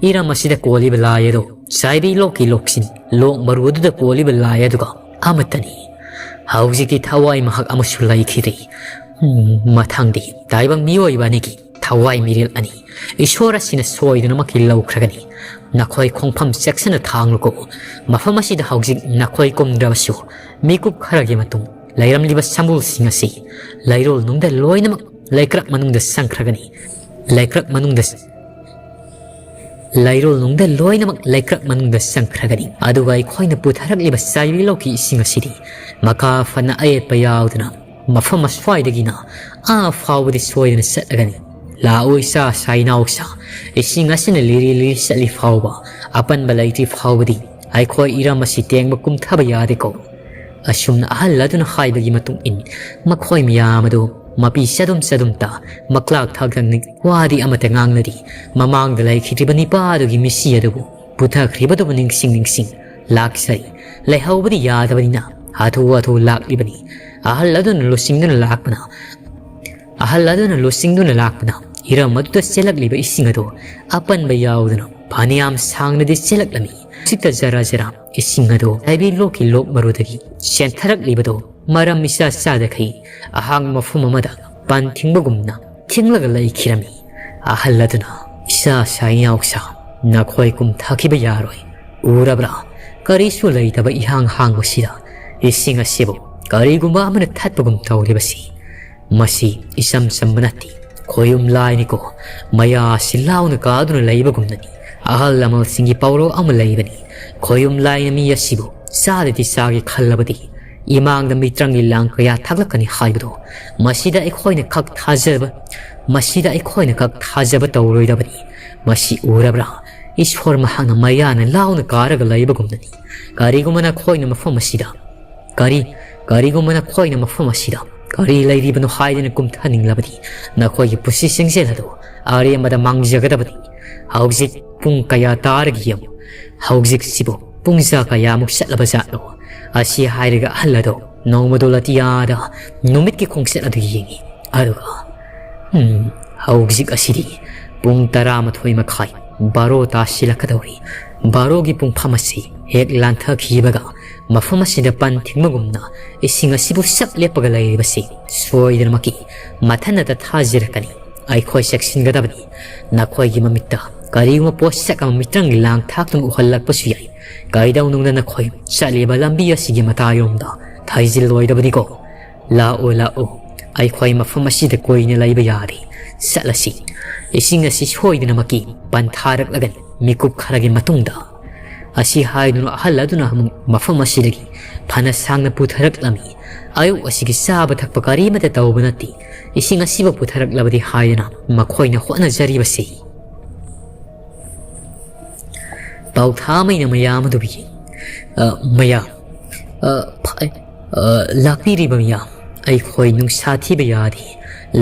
ꯏꯔꯝ ꯑꯁꯤꯗ ꯀꯣꯜꯂꯤꯕ ꯂꯥꯏ ꯑꯗꯨ ꯆꯥꯏꯕꯤ ꯂꯣꯛꯀꯤ ꯂꯣꯛꯆꯤꯟ, ꯂꯣꯛ ꯃꯔꯨ ꯑꯗꯨꯗ ꯀꯣꯜꯂꯤꯕ ꯂꯥꯏ ꯑꯗꯨꯒ ꯑꯃꯠꯇꯅꯤ꯫ ꯍꯧꯖꯤꯛꯇꯤ ꯊꯋꯥꯏ ꯃꯍꯥꯛ ꯑꯃꯁꯨ ꯂꯩꯈꯤꯗ꯭ꯔꯤ꯫ ꯎꯝ, ꯃꯊꯪꯗꯤ ꯇꯥꯏꯕꯪ ꯃꯤꯑꯣꯏꯕ ꯑꯅꯤꯒꯤ ꯊꯋꯥꯏ ꯃꯤꯔꯦꯜ ꯑꯅꯤ ꯏꯁꯣꯔ ꯑꯁꯤꯅ ꯁꯣꯏꯗꯅꯃꯛꯀꯤ ꯂꯧꯈ꯭ꯔꯒꯅꯤ꯫ ꯅꯈꯣꯏ ꯈꯣꯡꯐꯝ ꯆꯦꯛꯁꯤꯟꯅ ꯊꯥꯡꯂꯨꯀꯣ꯫ ꯃꯐꯝ ꯑꯁꯤꯗ ꯍꯧꯖꯤꯛ ꯅꯈꯣꯏ ꯀꯨꯝꯗ꯭ꯔꯕꯁꯨ ꯃꯤꯀꯨꯞ ꯈꯔꯒꯤ ꯃꯇꯨꯡ ꯂꯩꯔꯝꯂꯤꯕ ꯁꯥꯃꯨꯁꯤꯡ ꯑꯁꯤ ꯂꯩꯔꯣꯜ ꯅꯨꯡꯗ ꯂꯣꯏꯅꯃꯛ ꯂꯩꯀ꯭ꯔꯛ ꯃꯅꯨꯡꯗ ꯆꯪꯈ꯭ꯔꯒꯅꯤ꯫ ꯂꯩꯀ꯭ꯔꯛ ꯃꯅꯨꯡꯗ ꯂꯩꯔꯣꯜ ꯅꯨꯡꯗ ꯂꯣꯏꯅꯃꯛ ꯂꯩꯀ꯭ꯔꯛ ꯃꯅꯨꯡꯗ ꯆꯪꯈ꯭ꯔꯒꯅꯤ꯫ ꯑꯗꯨꯒ ꯑꯩꯈꯣꯏꯅ ꯄꯨꯊꯔꯛꯂꯤꯕ ꯆꯥꯏꯕꯤ ꯂꯣꯛꯀꯤ ꯏꯁꯤꯡ ꯑꯁꯤꯗꯤ ꯃꯈꯥ ꯐꯅ ꯑꯌꯦꯠꯄ ꯌꯥꯎꯗꯅ ꯃꯐꯝ ꯑꯁ꯭ꯋꯥꯏꯗꯒꯤꯅ ꯑꯥ ꯐꯥꯎꯕꯗꯤ ꯁꯣꯏꯗꯅ ꯆꯠꯂꯒꯅꯤ꯫ ꯂꯥꯛꯑꯣ ꯏꯆꯥ ꯁꯥꯏꯅꯥꯎꯁꯥ, ꯏꯁꯤꯡ ꯑꯁꯤꯅ ꯂꯤꯔꯤ ꯂꯤꯔꯤ ꯆꯠꯂꯤ ꯐꯥꯎꯕ, ꯑꯄꯟꯕ ꯂꯩꯇ꯭ꯔꯤ ꯐꯥꯎꯕꯗꯤ ꯑꯩꯈꯣꯏ ꯏꯔꯝ ꯑꯁꯤ ꯇꯦꯡꯕ ꯀꯨꯝꯊꯕ ꯌꯥꯗꯦꯀꯣ꯫ ꯑꯁꯨꯝꯅ ꯑꯍꯜ ꯑꯗꯨꯅ ꯍꯥꯏꯕꯒꯤ ꯃꯇꯨꯡ ꯏꯟ ꯃꯈꯣꯏ ꯃꯌꯥꯝ ꯑꯗꯨ ꯃꯄꯤ ꯆꯗꯨꯝ ꯆꯗꯨꯝꯇ ꯃꯀ꯭ꯂꯥꯛ ꯊꯥꯛꯂꯛꯅꯤ꯫ ꯋꯥꯗꯤ ꯑꯃꯠꯇ ꯉꯥꯡꯅꯗꯦ꯫ ꯃꯃꯥꯡꯗ ꯂꯩꯈꯤꯗ꯭ꯔꯤꯕ ꯅꯤꯄꯥ ꯑꯗꯨꯒꯤ ꯃꯤꯁꯤ ꯑꯗꯨꯕꯨ ꯄꯨꯊꯈ꯭ꯔꯤꯕꯗꯨꯕꯨ ꯅꯤꯡꯁꯤꯡ ꯅꯤꯡꯁꯤꯡ ꯂꯥꯛꯆꯔꯤ꯫ ꯂꯩꯍꯧꯕꯗꯤ ꯌꯥꯗꯕꯅꯤꯅ ꯍꯥꯊꯨ ꯍꯥꯊꯨ ꯂꯥꯛꯂꯤꯕꯅꯤ꯫ ꯑꯍꯜ ꯑꯗꯨꯅ ꯂꯨꯆꯤꯡꯗꯨꯅ ꯂꯥꯛꯄꯅ ꯑꯍꯜ ꯑꯗꯨꯅ ꯂꯨꯆꯤꯡꯗꯨꯅ ꯂꯥꯛꯄꯅ ꯏꯔꯝ ꯑꯗꯨꯗ ꯆꯦꯜꯂꯛꯂꯤꯕ ꯏꯁꯤꯡ ꯑꯗꯨ ꯑꯄꯟꯕ ꯌꯥꯎꯗꯅ ꯐꯅꯌꯥꯝ ꯁꯥꯡꯅꯗꯤ ꯆꯦꯜꯂꯛꯂꯝꯃꯤ꯫ ꯍꯧꯖꯤꯛꯇ ꯖꯔꯥ ꯖꯔꯥ ꯏꯁꯤꯡ ꯑꯗꯨ ꯂꯥꯏꯕꯤ ꯂꯣꯛꯀꯤ ꯂꯣꯛ ꯃꯔꯨꯗꯒꯤ ꯆꯦꯟꯊꯔꯛꯂꯤꯕꯗꯨ ꯃꯔꯝ ꯏꯆꯥ ꯆꯥꯗꯈꯩ ꯑꯍꯥꯡꯕ ꯃꯐꯝ ꯑꯃꯗ ꯄꯟ ꯊꯤꯡꯕꯒꯨꯝꯅ ꯊꯤꯡꯂꯒ ꯂꯩꯈꯤꯔꯝꯃꯤ꯫ ꯑꯍꯜ ꯑꯗꯨꯅ, "ꯏꯆꯥ ꯁꯥꯏꯅꯥꯎꯁꯥ, ꯅꯈꯣꯏ ꯀꯨꯝꯊꯈꯤꯕ ꯌꯥꯔꯣꯏ꯫ ꯎꯔꯕ꯭ꯔꯥ? ꯀꯔꯤꯁꯨ ꯂꯩꯇꯕ ꯏꯍꯥꯡ ꯍꯥꯡꯕꯁꯤꯗ ꯏꯁꯤꯡ ꯑꯁꯤꯕꯨ ꯀꯔꯤꯒꯨꯝꯕ ꯑꯃꯅ ꯊꯠꯄꯒꯨꯝ ꯇꯧꯔꯤꯕꯁꯤ꯫ ꯃꯁꯤ ꯏꯆꯝ ꯆꯝꯕ ꯅꯠꯇꯦ꯫ ꯈꯣꯌꯨꯝ ꯂꯥꯏꯅꯤꯀꯣ꯫ ꯃꯌꯥ ꯑꯁꯤ ꯂꯥꯎꯅ ꯀꯥꯗꯨꯅ ꯂꯩꯕꯒꯨꯝꯅꯅꯤ꯫ ꯑꯍꯜ ꯂꯃꯟꯁꯤꯡꯒꯤ ꯄꯥꯎꯔꯧ ꯑꯃ ꯂꯩꯕꯅꯤ꯫ ꯈꯣꯌꯨꯝ ꯂꯥꯏꯅ ꯃꯤ ꯑꯁꯤꯕꯨ ꯆꯥꯗꯗꯤ ꯆꯥꯒꯦ ꯈꯜꯂꯕꯗꯤ ꯏꯃꯥꯡꯗ ꯃꯤꯇ꯭ꯔꯪꯒꯤ ꯂꯥꯡ ꯀꯌꯥ ꯊꯥꯛꯂꯛꯀꯅꯤ ꯍꯥꯏꯕꯗꯣ꯫ ꯃꯁꯤꯗ ꯑꯩꯈꯣꯏꯅ ꯈꯛ ꯊꯥꯖꯕ, ꯃꯁꯤꯗ ꯑꯩꯈꯣꯏꯅ ꯈꯛ ꯊꯥꯖꯕ ꯇꯧꯔꯣꯏꯗꯕꯅꯤ꯫ ꯃꯁꯤ ꯎꯔꯕ꯭ꯔꯥ? ꯏꯁꯣꯔ ꯃꯍꯥꯛꯅ ꯃꯌꯥꯅ ꯂꯥꯎꯅ ꯀꯥꯔꯒ ꯂꯩꯕꯒꯨꯝꯅꯅꯤ꯫ ꯀꯔꯤꯒꯨꯝꯕ ꯅꯈꯣꯏꯅ ꯃꯐꯝ ꯑꯁꯤꯗ ꯀꯔꯤ, ꯀꯔꯤꯒꯨꯝꯕ ꯅꯈꯣꯏꯅ ꯃꯐꯝ ꯑꯁꯤꯗ ꯀꯔꯤ ꯂꯩꯔꯤꯕꯅꯣ ꯍꯥꯏꯗꯅ ꯀꯨꯝꯊꯅꯤꯡꯂꯕꯗꯤ ꯅꯈꯣꯏꯒꯤ ꯄꯨꯟꯁꯤ ꯆꯦꯡꯖꯦꯜ ꯑꯗꯨ ꯑꯔꯦꯝꯕꯗ ꯃꯥꯡꯖꯒꯗꯕꯅꯤ꯫ ꯍꯧꯖꯤꯛ ꯄꯨꯡ ꯀꯌꯥ ꯇꯥꯔꯒꯦ ꯌꯦꯡꯉꯨ꯫ ꯍꯧꯖꯤꯛꯁꯤꯕꯨ ꯄꯨꯡꯖꯥ ꯀꯌꯥꯃꯨꯛ ꯆꯠꯂꯕ ꯖꯥꯠꯅꯣ? ꯑꯁꯤ ꯍꯥꯏꯔꯒ ꯑꯍꯜ ꯑꯗꯨ ꯅꯣꯡꯃꯗꯣꯜ ꯑꯇꯤꯌꯥꯗ ꯅꯨꯃꯤꯠꯀꯤ ꯈꯣꯡꯆꯠ ꯑꯗꯨ ꯌꯦꯡꯉꯤ꯫ ꯑꯗꯨꯒ, "ꯎꯝ, ꯍꯧꯖꯤꯛ ꯑꯁꯤꯗꯤ ꯄꯨꯡ ꯇꯔꯥꯃꯥꯊꯣꯏ ꯃꯈꯥꯏ, ꯕꯥꯔꯣ ꯇꯥꯁꯤꯜꯂꯛꯀꯗꯧꯔꯤ꯫ ꯕꯥꯔꯣꯒꯤ ꯄꯨꯡꯐꯝ ꯑꯁꯤ ꯍꯦꯛ ꯂꯥꯟꯊꯈꯤꯕꯒ ꯃꯐꯝ ꯑꯁꯤꯗ ꯄꯟ ꯊꯤꯡꯕꯒꯨꯝꯅ ꯏꯁꯤꯡ ꯑꯁꯤꯕꯨ ꯁꯛ ꯂꯦꯞꯄꯒ ꯂꯩꯔꯤꯕꯁꯤ ꯁꯣꯏꯗꯅꯃꯛꯀꯤ ꯃꯊꯟꯅꯇ ꯊꯥꯖꯔꯛꯀꯅꯤ꯫ ꯑꯩꯈꯣꯏ ꯆꯦꯛꯁꯤꯟꯒꯗꯕꯅꯤ꯫ ꯅꯈꯣꯏꯒꯤ ꯃꯃꯤꯠꯇ ꯀꯔꯤꯒꯨꯝꯕ ꯄꯣꯠꯁꯛ ꯑꯃ ꯃꯤꯇ꯭ꯔꯪꯒꯤ ꯂꯥꯡ ꯊꯥꯛꯇꯨꯅ ꯎꯍꯜꯂꯛꯄꯁꯨ ꯌꯥꯏ꯫ ꯀꯩꯗꯧꯅꯨꯡꯗ ꯅꯈꯣꯏ ꯆꯠꯂꯤꯕ ꯂꯝꯕꯤ ꯑꯁꯤꯒꯤ ꯃꯇꯥꯏꯔꯣꯝꯗ ꯊꯩꯖꯤꯜꯂꯣꯏꯗꯕꯅꯤꯀꯣ꯫ ꯂꯥꯛꯑꯣ, ꯂꯥꯛꯑꯣ꯫ ꯑꯩꯈꯣꯏ ꯃꯐꯝ ꯑꯁꯤꯗ ꯀꯨꯏꯅ ꯂꯩꯕ ꯌꯥꯗꯦ꯫ ꯆꯠꯂꯁꯤ꯫ ꯏꯁꯤꯡ ꯑꯁꯤ ꯁꯣꯏꯗꯅꯃꯛꯀꯤ ꯄꯟꯊꯥꯔꯛꯂꯒꯅꯤ꯫ ꯃꯤꯀꯨꯞ ꯈꯔꯒꯤ ꯃꯇꯨꯡꯗ꯫ ꯑꯁꯤ ꯍꯥꯏꯗꯨꯅ ꯑꯍꯜ ꯑꯗꯨꯅ ꯑꯃꯨꯛ ꯃꯐꯝ ꯑꯁꯤꯗꯒꯤ ꯐꯅ ꯁꯥꯡꯅ ꯄꯨꯊꯔꯛꯂꯝꯃꯤ꯫ ꯑꯌꯨꯛ ꯑꯁꯤꯒꯤ ꯆꯥꯕ ꯊꯛꯄ ꯀꯔꯤꯃꯠꯇ ꯇꯧꯕ ꯅꯠꯇꯦ꯫ ꯏꯁꯤꯡ ꯑꯁꯤꯕꯨ ꯄꯨꯊꯔꯛꯂꯕꯗꯤ ꯍꯥꯏꯗꯨꯅ ꯃꯈꯣꯏꯅ ꯍꯣꯠꯅꯖꯔꯤꯕꯁꯤ꯫ ꯄꯥꯎꯊꯥꯃꯩꯅ ꯃꯌꯥꯝ ꯑꯗꯨꯕꯨ ꯌꯦꯡ-, ꯑ, ꯃꯌꯥꯝ, ꯑ, ꯐ-, ꯑ, ꯂꯥꯛꯄꯤꯔꯤꯕ ꯃꯤꯌꯥꯝ, ꯑꯩꯈꯣꯏ ꯅꯨꯡꯁꯥ ꯊꯤꯕ ꯌꯥꯗꯦ꯫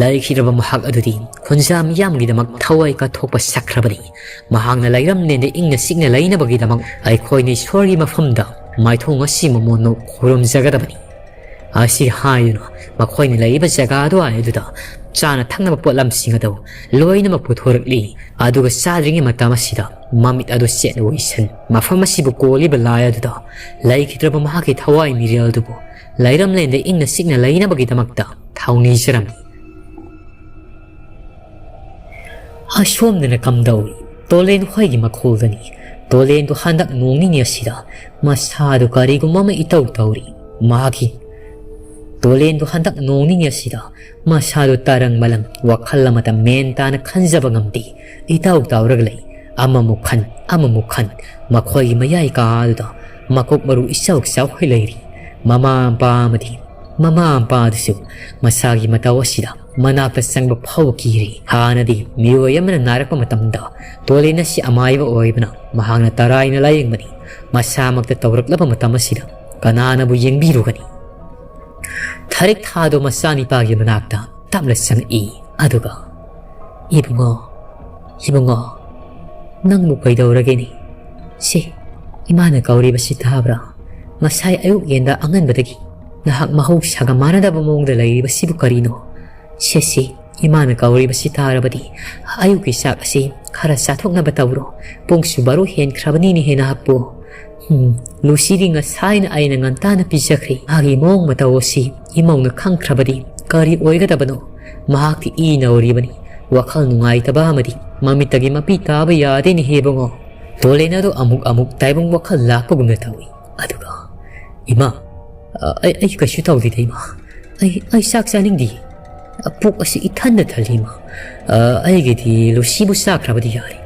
ꯂꯩꯈꯤꯗ꯭ꯔꯕ ꯃꯍꯥꯛ ꯑꯗꯨꯗꯤ ꯈꯨꯟꯖꯥ ꯃꯤꯌꯥꯝꯒꯤꯗꯃꯛ ꯊꯋꯥꯏ ꯀꯠꯊꯣꯛꯄ ꯁꯛꯈ꯭ꯔꯕꯅꯤ꯫ ꯃꯍꯥꯛꯅ ꯂꯩꯔꯝꯂꯦꯟꯗ ꯏꯪꯅ ꯆꯤꯛꯅ ꯂꯩꯅꯕꯒꯤꯗꯃꯛ ꯑꯩꯈꯣꯏꯅ ꯏꯁꯣꯔꯒꯤ ꯃꯐꯝꯗ ꯃꯥꯏꯊꯣꯡ ꯑꯁꯤ ꯃꯃꯣꯟꯅ ꯈꯨꯔꯨꯝꯖꯒꯗꯕꯅꯤ꯫ ꯑꯁꯤ ꯍꯥꯏꯗꯨꯅ ꯃꯈꯣꯏꯅ ꯂꯩꯔꯤꯕ ꯖꯒꯥ ꯑꯗꯨꯋꯥꯏ ꯑꯗꯨꯗ ꯆꯥꯅ ꯊꯛꯅꯕ ꯄꯣꯠꯂꯝꯁꯤꯡ ꯑꯗꯨ ꯂꯣꯏꯅꯃꯛ ꯄꯨꯊꯣꯔꯛꯂꯤ꯫ ꯑꯗꯨꯒ ꯆꯥꯗ꯭ꯔꯤꯉꯩ ꯃꯇꯝ ꯑꯁꯤꯗ ꯃꯃꯤꯠ ꯑꯗꯨ ꯆꯦꯠꯅ ꯎꯏꯁꯟ ꯃꯐꯝ ꯑꯁꯤꯕꯨ ꯀꯣꯜꯂꯤꯕ ꯂꯥꯏ ꯑꯗꯨꯗ ꯂꯩꯈꯤꯗ꯭ꯔꯕ ꯃꯍꯥꯛꯀꯤ ꯊꯋꯥꯏ ꯃꯤꯔꯦꯜ ꯑꯗꯨꯕꯨ ꯂꯩꯔꯝꯂꯦꯟꯗ ꯏꯪꯅ ꯆꯤꯛꯅ ꯂꯩꯅꯕꯒꯤꯗꯃꯛꯇ ꯊꯧꯅꯤꯖꯔꯝꯃꯤ꯫ ꯑꯁꯣꯝꯗꯅ ꯀꯝꯗꯧꯏ? ꯇꯣꯂꯦꯟ ꯍꯣꯏꯒꯤ ꯃꯈꯣꯜꯗꯅꯤ꯫ ꯇꯣꯂꯦꯟꯗꯨ ꯍꯟꯗꯛ ꯅꯣꯡ ꯅꯤꯅꯤ ꯑꯁꯤꯗ ꯃꯁꯥꯗꯨ ꯀꯔꯤꯒꯨꯝꯕ ꯑꯃ ꯏꯇꯧ ꯇꯧꯔꯤ꯫ ꯃꯍꯥꯛꯀꯤ ꯇꯣꯂꯦꯟꯗꯨ ꯍꯟꯗꯛ ꯅꯣꯡ ꯅꯤꯅꯤ ꯑꯁꯤꯗ ꯃꯁꯥꯗꯨ ꯇꯔꯪ ꯃꯂꯪ, ꯋꯥꯈꯜ ꯑꯃꯠꯇ ꯃꯦꯟ ꯇꯥꯅ ꯈꯟꯖꯕ ꯉꯝꯗꯦ꯫ ꯏꯇꯧ ꯇꯧꯔꯒ ꯂꯩ꯫ ꯑꯃꯃꯨꯛ ꯈꯟ, ꯑꯃꯃꯨꯛ ꯈꯟ꯫ ꯃꯈꯣꯏꯒꯤ ꯃꯌꯥꯏ ꯀꯥꯗꯨꯗ ꯃꯀꯣꯛ ꯃꯔꯨ ꯏꯆꯥꯎ ꯆꯥꯎꯈꯩ ꯂꯩꯔꯤ꯫ ꯃꯃꯥ ꯃꯄꯥ ꯑꯃꯗꯤ ꯃꯃꯥ ꯃꯄꯥ ꯑꯗꯨꯁꯨ ꯃꯁꯥꯒꯤ ꯃꯇꯧ ꯑꯁꯤꯗ ꯃꯅꯥꯛꯇ ꯆꯪꯕ ꯐꯥꯎꯕ ꯀꯤꯔꯤ꯫ ꯍꯥꯟꯅꯗꯤ ꯃꯤꯑꯣꯏ ꯑꯃꯅ ꯅꯥꯔꯛꯄ ꯃꯇꯝꯗ ꯇꯣꯂꯦꯟ ꯑꯁꯤ ꯑꯃꯥꯏꯕ ꯑꯣꯏꯕꯅ ꯃꯍꯥꯛꯅ ꯇꯔꯥꯏꯅ ꯂꯥꯌꯦꯡꯕꯅꯤ꯫ ꯃꯁꯥꯃꯛꯇ ꯇꯧꯔꯛꯂꯕ ꯃꯇꯝ ꯑꯁꯤꯗ ꯀꯅꯥꯅꯕꯨ ꯌꯦꯡꯕꯤꯔꯨꯒꯅꯤ? ꯊꯔꯤꯛ ꯊꯥꯗꯣ ꯃꯆꯥꯅꯤꯄꯥꯒꯤ ꯃꯅꯥꯛꯇ ꯇꯞꯅ ꯆꯪꯉꯛꯏ꯫ ꯑꯗꯨꯒ, "ꯏꯕꯨꯡꯉꯣ, ꯏꯕꯨꯡꯉꯣ, ꯅꯪꯕꯨ ꯀꯩꯗꯧꯔꯒꯦꯅꯦ? ꯁꯤ, ꯏꯃꯥꯅ ꯀꯧꯔꯤꯕꯁꯤ ꯇꯥꯕ꯭ꯔꯥ? ꯉꯁꯥꯏ ꯑꯌꯨꯛ ꯌꯦꯟꯗ ꯑꯉꯟꯕꯗꯒꯤ ꯅꯍꯥꯛ ꯃꯍꯧꯁꯥꯒ ꯃꯥꯟꯅꯗꯕ ꯃꯑꯣꯡꯗ ꯂꯩꯔꯤꯕꯁꯤꯕꯨ ꯀꯔꯤꯅꯣ? ꯁꯦ, ꯁꯦ, ꯏꯃꯥꯅ ꯀꯧꯔꯤꯕꯁꯤ ꯇꯥꯔꯕꯗꯤ ꯑꯌꯨꯛꯀꯤ ꯆꯥꯛ ꯑꯁꯤ ꯈꯔ ꯆꯥꯊꯣꯛꯅꯕ ꯇꯧꯔꯣ꯫ ꯄꯨꯡꯁꯨ ꯕꯥꯔꯣ ꯍꯦꯟꯈ꯭ꯔꯕꯅꯤꯅꯦꯍꯦ ꯅꯍꯥꯛꯄꯨ꯫ ꯎꯝ, ꯂꯨꯁꯤꯗꯤ ꯉꯁꯥꯏꯅ ꯑꯩꯅ ꯉꯟꯇꯥꯅ ꯄꯤꯖꯈ꯭ꯔꯦ꯫ ꯃꯥꯒꯤ ꯃꯑꯣꯡ ꯃꯇꯧ ꯑꯁꯤ ꯏꯃꯧꯅ ꯈꯪꯈ꯭ꯔꯕꯗꯤ ꯀꯔꯤ ꯑꯣꯏꯒꯗꯕꯅꯣ? ꯃꯍꯥꯛꯇꯤ ꯏ ꯅꯧꯔꯤꯕꯅꯤ꯫ ꯋꯥꯈꯜ ꯅꯨꯡꯉꯥꯏꯇꯕ ꯑꯃꯗꯤ ꯃꯃꯤꯠꯇꯒꯤ ꯃꯄꯤ ꯇꯥꯕ ꯌꯥꯗꯦꯅꯦꯍꯦ ꯏꯕꯨꯡꯉꯣ꯫ ꯇꯣꯂꯦꯟ ꯑꯗꯨ ꯑꯃꯨꯛ ꯑꯃꯨꯛ ꯇꯥꯏꯕꯪ ꯋꯥꯈꯜ ꯂꯥꯛꯄꯒꯨꯝꯅ ꯇꯧꯏ꯫ ꯑꯗꯨꯒ, "ꯏꯃꯥ, ꯑ, ꯑꯩ, ꯑꯩ ꯀꯩꯁꯨ ꯇꯧꯗꯦꯗ, ꯏꯃꯥ꯫ ꯑꯩ, ꯑꯩ ꯆꯥꯛ ꯆꯥꯅꯤꯡꯗꯦ꯫ ꯄꯨꯛ ꯑꯁꯤ ꯏꯊꯟꯗ ꯊꯜꯂꯤ, ꯏꯃꯥ꯫ ꯑ, ꯑꯩꯒꯤꯗꯤ ꯂꯨꯁꯤꯕꯨ ꯆꯥꯈ꯭ꯔꯕꯗꯤ ꯌꯥꯔꯦ꯫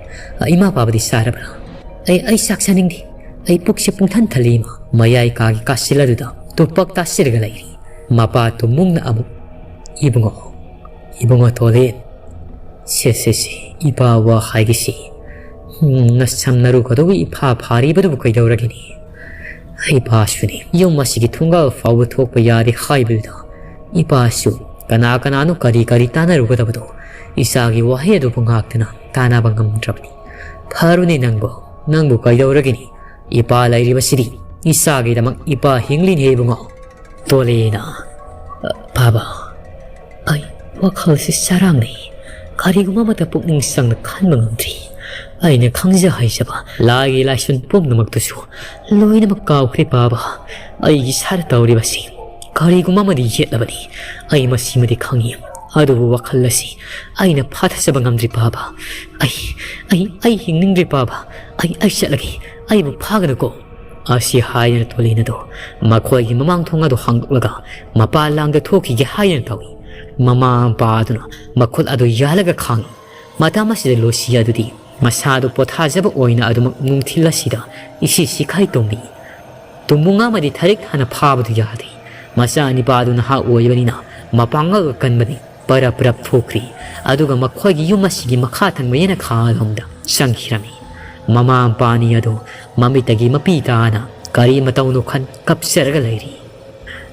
"ꯏꯃꯥ ꯄꯥꯕꯗꯤ ꯆꯥꯔꯕ꯭ꯔꯥ?" "ꯑꯩ, ꯑꯩ ꯆꯥꯛ ꯆꯥꯅꯤꯡꯗꯦ꯫ ꯑꯩ ꯄꯨꯛꯁꯦ ꯄꯨꯡꯊꯟ ꯊꯜꯂꯤ, ꯏꯃꯥ"꯫ ꯃꯌꯥꯏ ꯀꯥꯒꯤ ꯀꯥꯁꯤꯜ ꯑꯗꯨꯗ ꯇꯨꯄꯥꯛ ꯇꯥꯁꯤꯜꯂꯒ ꯂꯩꯔꯤ꯫ ꯃꯄꯥ ꯇꯨꯝꯃꯨꯡꯅ ꯑꯃꯨꯛ, "ꯏꯕꯨꯡꯉꯣ, ꯏꯕꯨꯡꯉꯣ ꯇꯣꯂꯦꯟ, ꯁꯦ, ꯁꯦ, ꯁꯦ, ꯏꯄꯥ ꯋꯥ ꯍꯥꯏꯒꯦꯁꯤ꯫ ꯎꯝ, ꯅꯁꯝ ꯅꯔꯨ ꯀꯗꯧꯕ ꯏꯐꯥ ꯐꯥꯔꯤꯕꯗꯨꯕꯨ ꯀꯩꯗꯧꯔꯒꯦꯅꯦ?" ꯏꯄꯥꯁꯨꯅꯤ, ꯌꯨꯝ ꯑꯁꯤꯒꯤ ꯊꯣꯡꯒꯥꯜ ꯐꯥꯎꯕ ꯊꯣꯛꯄ ꯌꯥꯗꯦ ꯍꯥꯏꯕꯗꯨꯗ ꯏꯄꯥꯁꯨ ꯀꯅꯥ ꯀꯅꯥꯅꯣ ꯀꯔꯤ ꯀꯔꯤ ꯇꯥꯟꯅꯔꯨꯒꯗꯕꯗꯣ ꯏꯆꯥꯒꯤ ꯋꯥꯍꯩ ꯑꯗꯨꯕꯨ ꯉꯥꯛꯇꯅ ꯇꯥꯟꯅꯕ ꯉꯝꯗ꯭ꯔꯕꯅꯤ꯫ "ꯐꯔꯨꯅꯦ ꯅꯪꯕꯨ, ꯅꯪꯕꯨ ꯀꯩꯗꯧꯔꯒꯅꯤ? ꯏꯄꯥ ꯂꯩꯔꯤꯕꯁꯤꯗꯤ ꯏꯆꯥꯒꯤꯗꯃꯛ ꯏꯄꯥ ꯍꯤꯡꯂꯤꯅꯦ ꯏꯕꯨꯡꯉꯣ"꯫ ꯇꯣꯂꯦꯅ, "ꯕꯥꯕꯥ, ꯑꯩ ꯋꯥꯈꯜꯁꯤ ꯆꯔꯥꯡꯅꯩ꯫ ꯀꯔꯤꯒꯨꯝꯕ ꯑꯃꯠꯇ ꯄꯨꯛꯅꯤꯡ ꯆꯪꯅ ꯈꯟꯕ ꯉꯝꯗ꯭ꯔꯤ꯫ ꯑꯩꯅ ꯈꯪꯖ ꯍꯩꯖꯕ ꯂꯥꯏꯒꯤ ꯂꯥꯏꯁꯣꯟ ꯄꯨꯝꯅꯃꯛꯇꯨꯁꯨ ꯂꯣꯏꯅꯃꯛ ꯀꯥꯎꯈ꯭ꯔꯦ ꯕꯥꯕꯥ꯫ ꯑꯩꯒꯤ ꯏꯁꯥꯗ ꯇꯧꯔꯤꯕꯁꯤ ꯀꯔꯤꯒꯨꯝꯕ ꯑꯃꯗꯤ ꯌꯦꯠꯂꯕꯅꯤ꯫ ꯑꯩ ꯃꯁꯤꯃꯗꯤ ꯈꯪꯏ, ꯑꯗꯨꯕꯨ ꯋꯥꯈꯜ ꯑꯁꯤ ꯑꯩꯅ ꯐꯥꯊꯖꯕ ꯉꯝꯗ꯭ꯔꯤ ꯕꯥꯕꯥ꯫ ꯑꯩ, ꯑꯩ, ꯑꯩ ꯍꯤꯡꯅꯤꯡꯗ꯭ꯔꯦ ꯕꯥꯕꯥ꯫ ꯑꯩ, ꯑꯩ ꯆꯠꯂꯒꯦ꯫ ꯑꯩꯕꯨ ꯐꯥꯒꯅꯨꯀꯣ"꯫ ꯑꯁꯤ ꯍꯥꯏꯗꯨꯅ ꯇꯣꯂꯦꯟ ꯑꯗꯣ ꯃꯈꯣꯏꯒꯤ ꯃꯃꯥꯡ ꯊꯣꯡ ꯑꯗꯨ ꯍꯥꯡꯗꯣꯛꯂꯒ ꯃꯄꯥꯟ ꯂꯥꯡꯗ ꯊꯣꯛꯈꯤꯒꯦ ꯍꯥꯏꯗꯨꯅ ꯇꯧꯏ꯫ ꯃꯃꯥ ꯃꯄꯥ ꯑꯗꯨꯅ ꯃꯈꯨꯠ ꯑꯗꯨ ꯌꯥꯜꯂꯒ ꯈꯥꯡꯏ꯫ ꯃꯇꯝ ꯑꯁꯤꯗ ꯂꯣꯁꯤ ꯑꯗꯨꯗꯤ ꯃꯁꯥꯗꯨ ꯄꯣꯊꯥꯖꯕ ꯑꯣꯏꯅ ꯑꯗꯨꯃꯛ ꯅꯨꯡꯊꯤꯜ ꯑꯁꯤꯗ ꯏꯁꯤ ꯁꯤꯈꯥꯏ ꯇꯨꯝꯃꯤ꯫ ꯇꯨꯝꯃꯨꯡ ꯑꯃꯗꯤ ꯊꯔꯤꯛ ꯊꯥꯅ ꯐꯥꯕꯗꯨ ꯌꯥꯗꯦ꯫ ꯃꯆꯥ ꯅꯤꯄꯥꯗꯨ ꯅꯍꯥ ꯑꯣꯏꯕꯅꯤꯅ ꯃꯄꯥꯡꯒꯜꯒ ꯀꯟꯕꯅꯤ꯫ ꯄꯔꯞ ꯄꯔꯞ ꯊꯣꯛꯈ꯭ꯔꯤ꯫ ꯑꯗꯨꯒ ꯃꯈꯣꯏꯒꯤ ꯌꯨꯝ ꯑꯁꯤꯒꯤ ꯃꯈꯥ ꯊꯪꯕ ꯌꯦꯅꯈꯥ ꯑꯗꯣꯝꯗ ꯆꯪꯈꯤꯔꯝꯃꯤ꯫ ꯃꯃꯥ ꯃꯄꯥ ꯑꯅꯤ ꯑꯗꯨ ꯃꯃꯤꯠꯇꯒꯤ ꯃꯄꯤ ꯇꯥꯅ ꯀꯔꯤ ꯃꯇꯧꯅꯣ ꯈꯟ ꯀꯞꯆꯔꯒ ꯂꯩꯔꯤ꯫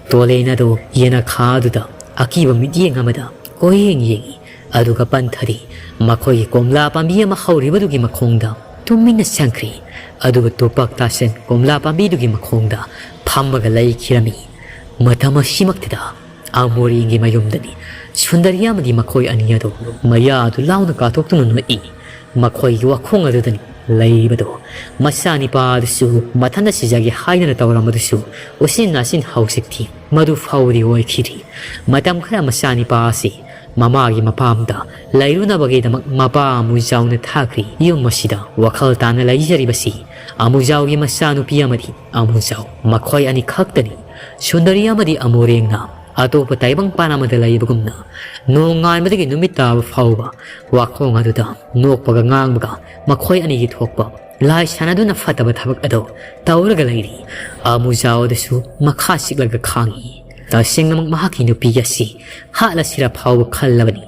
ꯇꯣꯂꯦꯟ ꯑꯗꯨ ꯌꯦꯅꯈꯥ ꯑꯗꯨꯗ ꯑꯀꯤꯕ ꯃꯤꯠꯌꯦꯡ ꯑꯃꯗ ꯀꯣꯏꯌꯦꯡ ꯌꯦꯡꯏ꯫ ꯑꯗꯨꯒ ꯄꯟꯊꯔꯤ꯫ ꯃꯈꯣꯏꯒꯤ ꯀꯣꯝꯂꯥ ꯄꯥꯝꯕꯤ ꯑꯃ ꯍꯧꯔꯤꯕꯗꯨꯒꯤ ꯃꯈꯣꯡꯗ ꯇꯨꯃꯤꯟꯅ ꯆꯪꯈ꯭ꯔꯤ꯫ ꯑꯗꯨꯒ ꯇꯣꯄꯥꯛ ꯇꯥꯁꯦꯟ ꯀꯣꯝꯂꯥ ꯄꯥꯝꯕꯤꯗꯨꯒꯤ ꯃꯈꯣꯡꯗ ꯐꯝꯃꯒ ꯂꯩꯈꯤꯔꯝꯃꯤ꯫ ꯃꯇꯝ ꯑꯁꯤꯃꯛꯇꯗ ꯑꯃꯣꯔꯦꯟꯒꯤ ꯃꯌꯨꯝꯗꯅꯤ꯫ ꯁꯨꯟꯗꯔꯤ ꯑꯃꯗꯤ ꯃꯈꯣꯏ ꯑꯅꯤ ꯑꯗꯨ ꯃꯌꯥ ꯑꯗꯨ ꯂꯥꯎꯅ ꯀꯥꯊꯣꯛꯇꯨꯅ ꯅꯣꯛꯏ꯫ ꯃꯈꯣꯏꯒꯤ ꯋꯥꯈꯣꯡ ꯑꯗꯨꯗꯅꯤ ꯂꯩꯔꯤꯕꯗꯨ꯫ ꯃꯆꯥꯅꯤꯄꯥ ꯑꯗꯨꯁꯨ ꯃꯊꯟꯇ ꯁꯤꯖꯒꯦ ꯍꯥꯏꯗꯅ ꯇꯧꯔꯝꯕꯗꯨꯁꯨ ꯎꯆꯤꯟ ꯅꯥꯆꯤꯟ ꯍꯧꯖꯤꯛꯇꯤ ꯃꯗꯨ ꯐꯥꯎꯕꯗꯤ ꯑꯣꯏꯈꯤꯗ꯭ꯔꯤ꯫ ꯃꯇꯝ ꯈꯔ ꯃꯆꯥꯅꯤꯄꯥ ꯑꯁꯤ ꯃꯃꯥꯒꯤ ꯃꯄꯥꯝꯗ ꯂꯩꯔꯨꯅꯕꯒꯤꯗꯃꯛ ꯃꯄꯥ ꯑꯃꯨꯖꯥꯎꯅ ꯊꯥꯈ꯭ꯔꯤ꯫ ꯌꯨꯝ ꯑꯁꯤꯗ ꯋꯥꯈꯜ ꯇꯥꯅ ꯂꯩꯖꯔꯤꯕꯁꯤ ꯑꯃꯨꯖꯥꯎꯒꯤ ꯃꯆꯥꯅꯨꯄꯤ ꯑꯃꯗꯤ ꯑꯃꯨꯖꯥꯎ ꯃꯈꯣꯏ ꯑꯅꯤꯈꯛꯇꯅꯤ꯫ ꯁꯨꯟꯗꯔꯤ ꯑꯃꯗꯤ ꯑꯃꯣꯔꯦꯡꯅ ꯑꯇꯣꯞꯄ ꯇꯥꯏꯕꯪꯄꯥꯟ ꯑꯃꯗ ꯂꯩꯕꯒꯨꯝꯅ ꯅꯣꯡꯉꯥꯟꯕꯗꯒꯤ ꯅꯨꯃꯤꯠ ꯇꯥꯕ ꯐꯥꯎꯕ ꯋꯥꯈꯣꯡ ꯑꯗꯨꯗ ꯅꯣꯛꯄꯒ ꯉꯥꯡꯕꯒ ꯃꯈꯣꯏ ꯑꯅꯤꯒꯤ ꯊꯣꯛꯄ ꯂꯥꯏ ꯁꯥꯟꯅꯗꯨꯅ ꯐꯠꯇꯕ ꯊꯕꯛ ꯑꯗꯨ ꯇꯧꯔꯒ ꯂꯩꯔꯤ꯫ ꯑꯃꯨꯖꯥꯎ ꯑꯗꯨꯁꯨ ꯃꯈꯥ ꯆꯤꯛꯂꯒ ꯈꯥꯡꯉꯤ꯫ ꯇꯁꯦꯡꯅꯃꯛ ꯃꯍꯥꯛꯀꯤ ꯅꯨꯄꯤ ꯑꯁꯤ ꯍꯥꯠꯂꯁꯤꯔ ꯐꯥꯎꯕ ꯈꯜꯂꯕꯅꯤ꯫